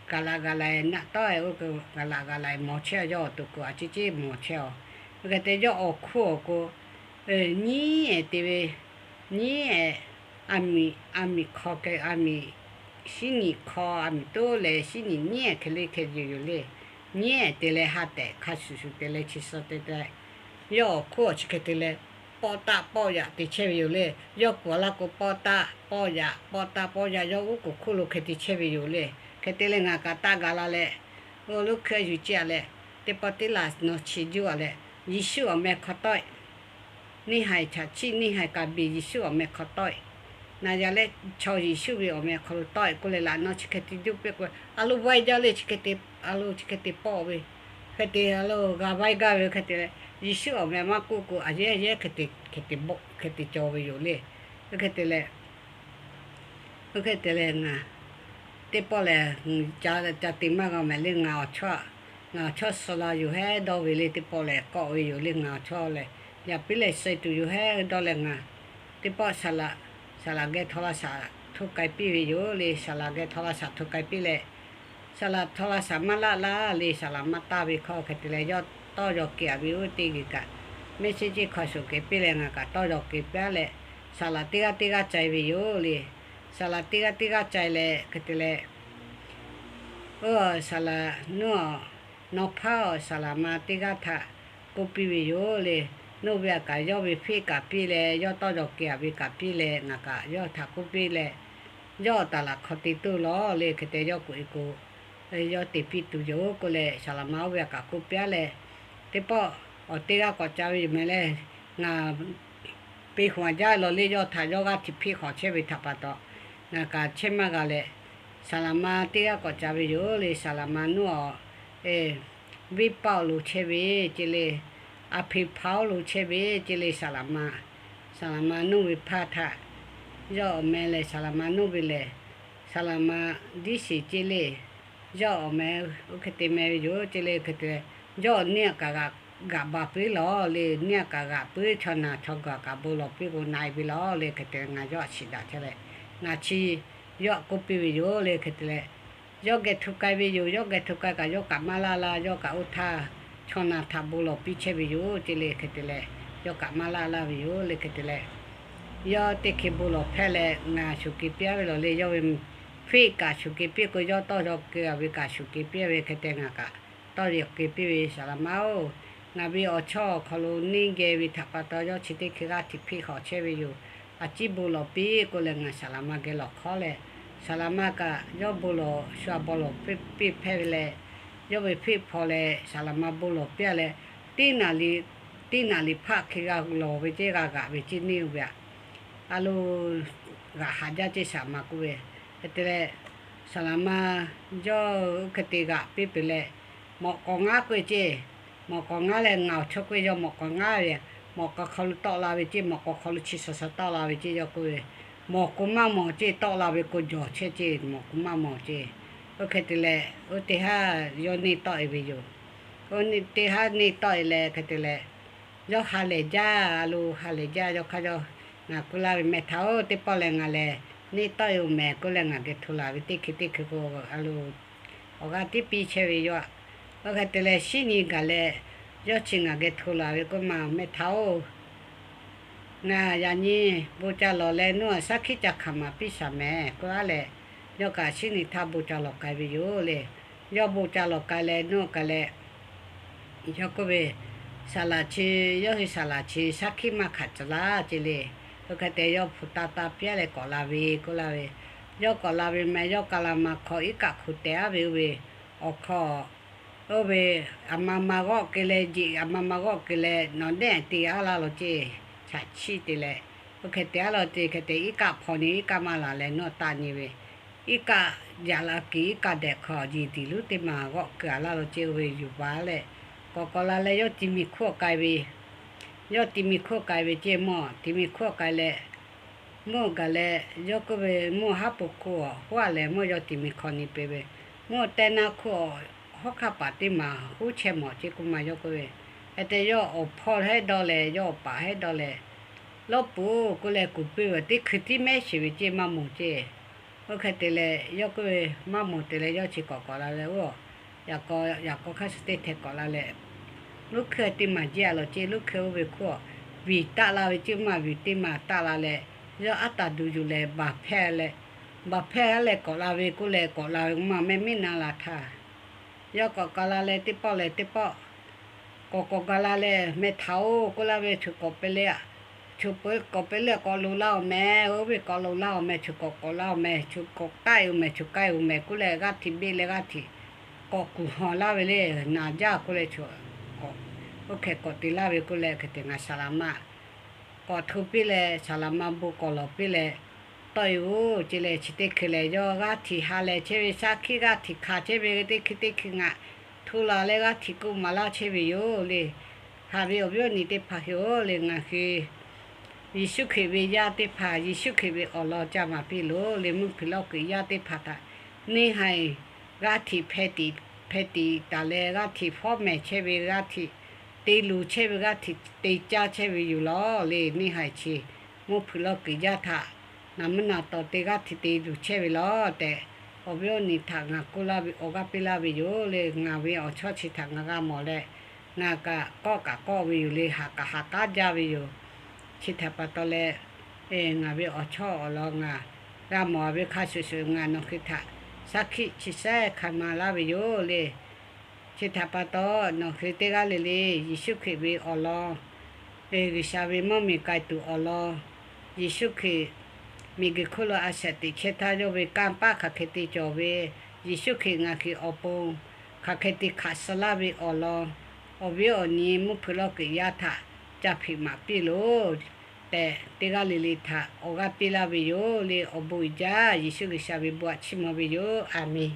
gaˬ laꞈ gaˬ laiˬ naˆ tawˉ-e, oˇ gaˬ laꞈ gaˬ laiˬ mawˬ chehˇ-a, yawˇ awˬ to k'o a ciˉ ciˉ mawˬ chehˇ-a. Oˇ hk'e te yawˇ awˬ hkuˇ awˬ k'o, nyiˉ-ehˍ te ve, nyiˉ-ehˍ, a miˍ, a miˍ hk'aw keh, a miˍ, shinˉ nyiꞈ hk'aw, a miˍ toˉ leh shinˉ nyiꞈ nyiˉ-ehˍ hkeh le hkeh yoˬ yoˬ le. Nyiˉ-ehˍ te leh ha tehꞈ hk'a shuˍ shuˍ te leh chi suh te te, yawˇ awˬ hkuˇ awˬ chi hk'e te leh, pawˆ taˆ pawˆ yaꞈ te chehˇ ve yoˬ le. Yawˇ kuˬ a laˇ k'o, pawˆ taˆ pawˆ yaꞈ, pawˆ taˆ pawˆ yaꞈ, yawˇ uˉ k'oˍ hkuˇ lo hk'e te chehˇ ve yoˬ le. Hk'e te leh, ngaˬ kaꞈ taˆ gaˬ la leh, oˇ loˉ hkui yuˬ ciˇ-a leh, teˇ pawˆ teˇ laˬ nawˬ chi juˇ-a leh, Yeˍsuˆ awˬ meh hk'aw tawˆ-e. Neˇ haiˬ chaꞈ chiˆ, neˇ haiˬ kaˍ biˬ, Yeˍsuˆ awˬ meh hk'aw tawˆ-e. Naˍ yaˍ leh chaw Yeˍsuˆ ve awˬ meh hk'aw lo tawˆ-e k'oˆ leh, laꞈ nawˬ chi hk'e te juˇ piˇ k'o, a lo vaiˇ jaˇ le, chi hk'e te, a lo chi hk'e te pawˆ ve, hk'e te a lo g'a vaiˇ gaˇ ve hk'e te leh, Yeˍsuˆ awˬ meh maˇ k'oˆ k'o, a yehˉ yehˉ hk'e te, hk'e te cawˬ ve yoˬ le. Hk'e te leh, oˇ hk'e te leh ngaˬ teˇ pawˆ lehˬ, ca te maˇ g'a mehˍ le. Ngaˬ awˬ chawˇ, ngaˬ awˬ chawˇ suh la yoˬ heˉ dawˇ ve le. Teˇ pawˆ lehˬ kawˆ ve yoˬ le. Ngaˬ awˬ chawˇ lehˬ, yaꞈ piˉ lehˬ suh tuˬ yoˬ heˉ dawˇ leh ngaˬ teˇ pawˆ saˍ laꞈ, saˍ laꞈ geh htaw la shaˍ hto k'ai piˇ ve yoˬ le. Saˍ laꞈ geh htaw la shaˍ hto k'ai piˇ leh, saˍ laꞈ htaw la shaˍ maˇ laˆ laˇ le. Saˍ laꞈ maˇ taˇ ve hkawˇ hk'e te leh, yawˇ tawˇ yaw keh-a ve oˇ teˇ g'uiˬ kaꞈ, mehˆ shehˆ ceˇ hk'aw shoˍ keh piˇ leh ngaˬ kaꞈ tawˇ yaw keh piˇ-a leh, saˍ laꞈ teˇ g'aˇ teˇ g'aˇ cai ve yoˬ le. Saˍ laꞈ teˇ g'aˇ teˇ g'aˇ cai leh hk'e te leh, oˇ saˍ laꞈ nuˇ-a, nawˬ hpaˇ-oˬ, saˍ laꞈ ma teˇ g'aˇ htaꞈ k'oˆ piˇ ve yoˬ le. Nuˇ ve a kaꞈ yawˇ ve hpeˆ kaꞈ piˇ leh, yawˇ tawˇ yaw keh-a ve kaꞈ piˇ leh, ngaˬ kaꞈ yawˇ htaꞈ k'oˆ piˇ leh, yawˇ taˍ laꞈ hk'aw te tuˬ lawˬ le. Hk'e te yawˇ k'oꞈ-e k'o, yawˇ te piˇ tuˬ yoˬ k'oˆ leh, saˍ laꞈ ma oˇ ve a kaꞈ k'oˆ piˇ-a leh, teˇ pawˆ awˬ teˇ g'aˇ k'awꞈ ca ve yoˬ mehˍ leh, ngaˬ peˇ hawˍ jaˇ lawˬ le. Yawˇ htaꞈ yawˇ g'aˇ htiꞈ hpiˆ hawˍ chehˇ ve htaꞈ pa taw, ngaˬ kaꞈ chehˇ maˇ g'a leh, saˍ laꞈ ma teˇ g'aˇ k'awꞈ ca ve yoˬ le. Saˍ laꞈ ma nuˇ-a, venˇ paˆ-oˬ lo chehˇ ve ceˇ le. A hpeꞈ hpaˍ-oˬ lo chehˇ ve ceˇ le. Saˍ laꞈ ma, saˍ laꞈ ma nuˇ ve hpaˇ htaꞈ, yawˇ awˬ meh lehˬ saˍ laꞈ ma nuˇ ve lehˬ, saˍ laꞈ ma diˇ sheˍ ceˇ le. Yawˇ awˬ meh oˇ hk'e te meh ve yoˬ ceˇ le. Hk'e te, yawˇ neˇ-a kaꞈ g'aꞈ baˬ puiˉ lawˬ le. Neˇ-a kaꞈ g'aꞈ puiˉ, chaw naˬ chaw gawˬ kaꞈ bon lawˬ piˇ k'o na-e ve lawˬ le. Hk'e te ngaˬ yawˇ a shiˍ daꞈ chehˇ leh, ngaˬ chi yawˇ htaꞈ k'oˆ piˇ ve yoˬ le. Hk'e te leh, yawˇ geh hto k'ai ve yoˬ. Yawˇ geh hto k'ai kaꞈ yawˇ kaꞈ maˇ laˇ laˇ. Yawˇ kaꞈ oˇ htaˇ chaw naˬ htaꞈ bon lawˬ piˇ chehˇ ve yoˬ ceˇ le. Hk'e te leh, yawˇ kaꞈ maˇ laˇ laˇ ve yoˬ le. Hk'e te leh, yawˇ teˇ hkeh bon lawˬ hpehˇ leh ngaˬ shuˍ keh piˇ-a ve lawˬ le. Yawˇ ve hpeˆ kaꞈ shuˍ keh piˇ k'o, yawˇ tawˇ yaw keh-a ve kaꞈ shuˍ keh piˇ-a ve hk'e te ngaˬ kaꞈ tawˇ yaw keh piˇ ve. Saˍ laꞈ ma-oˬ, ngaˬ ve awˬ chawˇ awˬ hk'aw lo neˇ geh ve htaꞈ pa taw yawˇ chi teˇ hkeh g'aˇ htiꞈ hpiˆ hawˍ chehˇ ve yoˬ. A ciˉ bon lawˬ piˇ k'oˆ leh ngaˬ saˍ laꞈ ma geh lawˬ hkawˉ leh, saˍ laꞈ ma kaꞈ yawˇ bon lawˬ shu-a bon lawˬ piˇ hpehˇ ve leh, yawˇ ve hpeˆ hpaw leh saˍ laꞈ ma bon lawˬ piˇ-a leh, teˇ naˍ riˍ, teˇ naˍ riˍ hpaˆ hk'e g'a lawˬ ve ceˇ, g'a g'aꞈ ve ceˇ neˇ-oˬ ve aꞈ, a lo g'aꞈ haꞈ jaˇ ceˇ saˍ laꞈ ma k'oˆ ve. Hk'e te leh, saˍ laꞈ ma yawˇ oˇ hk'e te g'aꞈ piˇ peuˬ leh, mawꞈ k'aw ngaˉ k'oˆ ve ceˇ, mawꞈ k'aw ngaˉ leh ngaˬ awˬ chawˇ k'oˆ ve, yawˇ mawꞈ k'aw ngaˉ ve, mawꞈ k'aw hk'aw lo tawˆ la ve ceˇ, mawꞈ k'aw hk'aw lo chi shaw shaw tawˆ la ve ceˇ. Yawˇ k'oˆ ve, mawˬ k'o maˇ mawˬ ceˇ, tawˆ la ve k'o jawˬ chehˇ ceˇ, mawˬ k'o maˇ mawˬ ceˇ. Oˇ hk'e te leh, oˇ teˇ haˉ yawˇ neˇ tawˆ-e ve yoˬ. Oˇ teˇ haˉ neˇ tawˆ-e leh hk'e te leh, yawˇ ha lehˬ jaˇ, a lo ha lehˬ jaˇ. Yawˇ hk'aˇ yawˇ, ngaˬ k'oˆ laˇ ve, Meh htaˇ-oˬ, teˇ pawˆ lehˬ ngaˬ lehˬ neˇ tawˆ-e-oˬ mehˍ k'oˆ leh ngaˬ geh hto laˬ ve teˇ hkeh teˇ hkeh k'o, a lo awˬ g'aˇ tiˉ piˇ chehˇ ve yoˬ aꞈ. Oˇ hk'e te leh shinˉ nyi gaˬ leh, yawˇ chi ngaˬ geh hto laˬ ve k'oˆ ma, Meh htaˇ-oˬ, ngaˬ yaꞈ nyi bon ca lawˬ leh nuˇ-a shaˉ hkiˆ ca hkanˍ maˍ piˇ shaˍ mehˍ k'oˆ-a leh, yawˇ kaꞈ shinˉ nyi htaˇ bon ca lawˬ k'ai ve yoˬ le. Yawˇ bon ca lawˬ k'ai leh nuˇ k'ai leh, yawˇ k'oˆ ve, Saˍ laꞈ chi, yawˇ hui saˍ laꞈ chi shaˉ hkiˆ maˇ hkanˍ tcuh laˇ ceˇ le. Oˇ hk'e te yawˇ hpu taˇ taˇ piˇ-a leh k'awꞈ la ve k'oˆ laˇ ve, yawˇ k'awꞈ la ve meh yawˇ ka la ma hk'aw iˉ kaˆ hku tehꞈ-a ve oˇ ve, awˬ hk'aw, oˇ ve aˬ ma ma g'awˆ keu leh, jeꞈ aˬ ma ma g'awˆ keu leh nawˬ nehˆ te aˉ laˇ lo ceˇ, chaꞈ chiˇ te leh, oˇ hk'e te aˉ laˇ lo ceˇ. Hk'e te iˉ kaˆ hpaw nyi iˉ kaˆ maˇ laˬ leh nawˬ taˆ nyi ve, iˉ kaˆ yaꞈ la kiˬ iˉ kaˆ dehꞈ hk'aw jeˬ tiˍ luˉ teˇ ma g'awˆ keu aˬ laˇ lo ceˇ. Oˇ ve yuˬ baˬ leh, k'awꞈ k'awꞈ la leh yawˇ ti mi hkuˇ awˬ k'ai ve, yawˇ ti mi hkuˇ awˬ k'ai ve ceˇ. Mvuhˇ ti mi hkuˇ awˬ k'ai leh, mvuhˇ gaˬ leh yawˇ k'oˆ ve, mvuhˇ haˉ po hkuˇ awˬ huˉ a leh mvuhˇ yawˇ ti mi hk'aw nyi peuˬ ve, mvuhˇ tehˇ naˇ hkuˇ awˬ hawˉ hkaˇ paˍ teˇ maˬ huˉ chehˇ mawˬ ceˇ k'oˆ ma yawˇ k'oˆ ve. Hk'e te yawˇ awˬ hpawˇ hehˉ dawˇ leh yawˇ awˬ paˍ hehˉ dawˇ leh, Lawˇ puˍ k'oˆ leh kuˬ piˇ ve, teˇ hkui tiˉ mehˉ sheˍ ve ceˇ, maˇ moˍ ceˇ. Oˇ hk'e te leh yawˇ k'oˆ ve, maˇ moˍ te leh yawˇ chi k'awꞈ k'awꞈ la leh, oˇ, yaꞈ k'aw hk'aˇ suh teˇ hteh k'awꞈ la leh, luˉ hkui teˇ maˬ jiˇ a lo ceˇ. Luˉ hkui oˇ ve hkuˇ viˬ taˆ la ve ceˇ. Maˇ viˬ teˇ maˬ taˆ la leh, yawˇ aˉ taˍ duˬ yuˬ leh baˬ hpehˇ leh, baˬ hpehˇ leh k'awꞈ la ve k'oˆ leh k'awꞈ la ve maˇ mehˆ miˉ na la htaˇ, yawˇ k'awꞈ k'awꞈ la leh teˇ pawˆ leh teˇ pawˆ k'awꞈ k'awꞈ gaˬ la leh, meh htaꞈ-oˬ k'oˆ laˇ ve, choˬ kawꞈ pe le, choˬ peuˬ k'awꞈ pe le k'awꞈ loˍ laˇ-oˬ meh. Oˇ ve k'awꞈ loˍ laˇ-oˬ meh, choˬ kawꞈ k'awꞈ laˇ-oˬ meh, choˬ kawꞈ taˆ-oˬ meh, choˬ k'ai-oˬ meh k'oˆ leh g'aˇ htiꞈ beˆ leh g'aˇ htiꞈ k'awꞈ kuˬ hawˬ laˇ ve le. Naˍ jaˇ k'oˆ leh, oˇ hk'e k'awꞈ te laˇ ve k'oˆ leh, hk'e te ngaˬ saˍ laˍ ma k'awꞈ hto piˇ leh, saˍ laˍ ma bon k'awꞈ lawˬ piˇ leh, tawˆ-e-oˬ ceˇ leh, chi teˇ hkui lehˬ yawˇ g'aˇ htiꞈ ha leh chehˇ ve, shaˉ hkiˆ g'aˇ htiꞈ hkanˍ chehˇ ve, teˇ hkui teˇ hkui ngaˬ hto la leh g'aˇ htiꞈ k'oˆ maˍ laˇ chehˇ ve yoˬ le. Haꞈ ve awˬ viˉ awˬ nyi teˇ hpaˍ hui-oˬ le, ngaˬ hui Yeˍsuˆ Hkriꞈ ve yaˇ teˇ hpaˍ, Yeˍsuˆ Hkriꞈ ve awˬ lawn ca maˍ piˇ loˬ le. Mvuhˇ hpeuꞈ lawˇ kuiˬ yaˇ teˇ hpaˍ htaꞈ neˇ haiˬ g'aˇ htiꞈ hpeh tiꞈ hpeh tiꞈ taˍ leh, g'aˇ htiꞈ fawˉ mehˍ chehˇ ve, g'aˇ htiꞈ te luˬ chehˇ ve, g'aˇ htiꞈ te caˇ chehˇ ve yoˬ lawˬ le. Neˇ haiˬ chi mvuhˇ hpeuꞈ lawˇ kuiˬ yaˇ htaꞈ naˍ mvuhˇ naˍ tawˍ te g'aˇ htiꞈ te luˬ chehˇ ve lawˬ tehꞈ, awˬ viˉ awˬ nyi htaꞈ ngaˬ k'oˆ laˇ ve awˬ g'aˇ piˇ laˇ ve yoˬ le. Ngaˬ ve awˬ chawˇ chi htaꞈ ngaˬ g'a mawˬ leh, ngaˬ kaꞈ k'awˆ kaꞈ k'awˆ ve yoˬ le. Haꞈ kaꞈ haꞈ k'aˉ jaˇ ve yoˬ. Chi htaꞈ pa taw leh, ngaˬ ve awˬ chawˇ awˬ lawn ngaˬ g'a mawˬ ve hk'a shuˍ shuˍ ngaˬ nawˬ hui htaꞈ shaˉ hkiˆ chi sehˉ hkanˍ maˍ laˇ ve yoˬ le. Chi htaꞈ pa taw, nawˬ hui teˇ g'aˇ le le Yeˍsuˆ Hkriꞈ ve awˬ lawn, G'uiˬsha ve mvuhˇmiˬ k'ai tuˬ awˬ lawn, Yeˍsuˆ Hkriꞈ miˬguiˬ hk'oˆ lo a shaꞈ teꞈ chehˇ htaˇ yawˇ ve kanˇ paˆ hk'aˬ hk'e te cawˬ ve, Yeˍsuˆ Hkriꞈ ngaˬ hui awˬ pon hk'aˬ hk'e te hk'aˬ suh laˇ ve awˬ lawn, awˬ viˉ awˬ nyi mvuhˇ hpeuꞈ lawˇ kuiˬ yaˇ htaꞈ ca hpeꞈ maˍ piˇ loˬ tehꞈ, teˇ g'aˇ le le htaꞈ awˬ g'aˇ piˇ laˇ ve yoˬ le. Awˬ bon uiˍ jaˇ. Yeˍsuˆ G'uiˬsha ve bon aꞈ chiˇ mvuh ve yoˬ. A menˬ.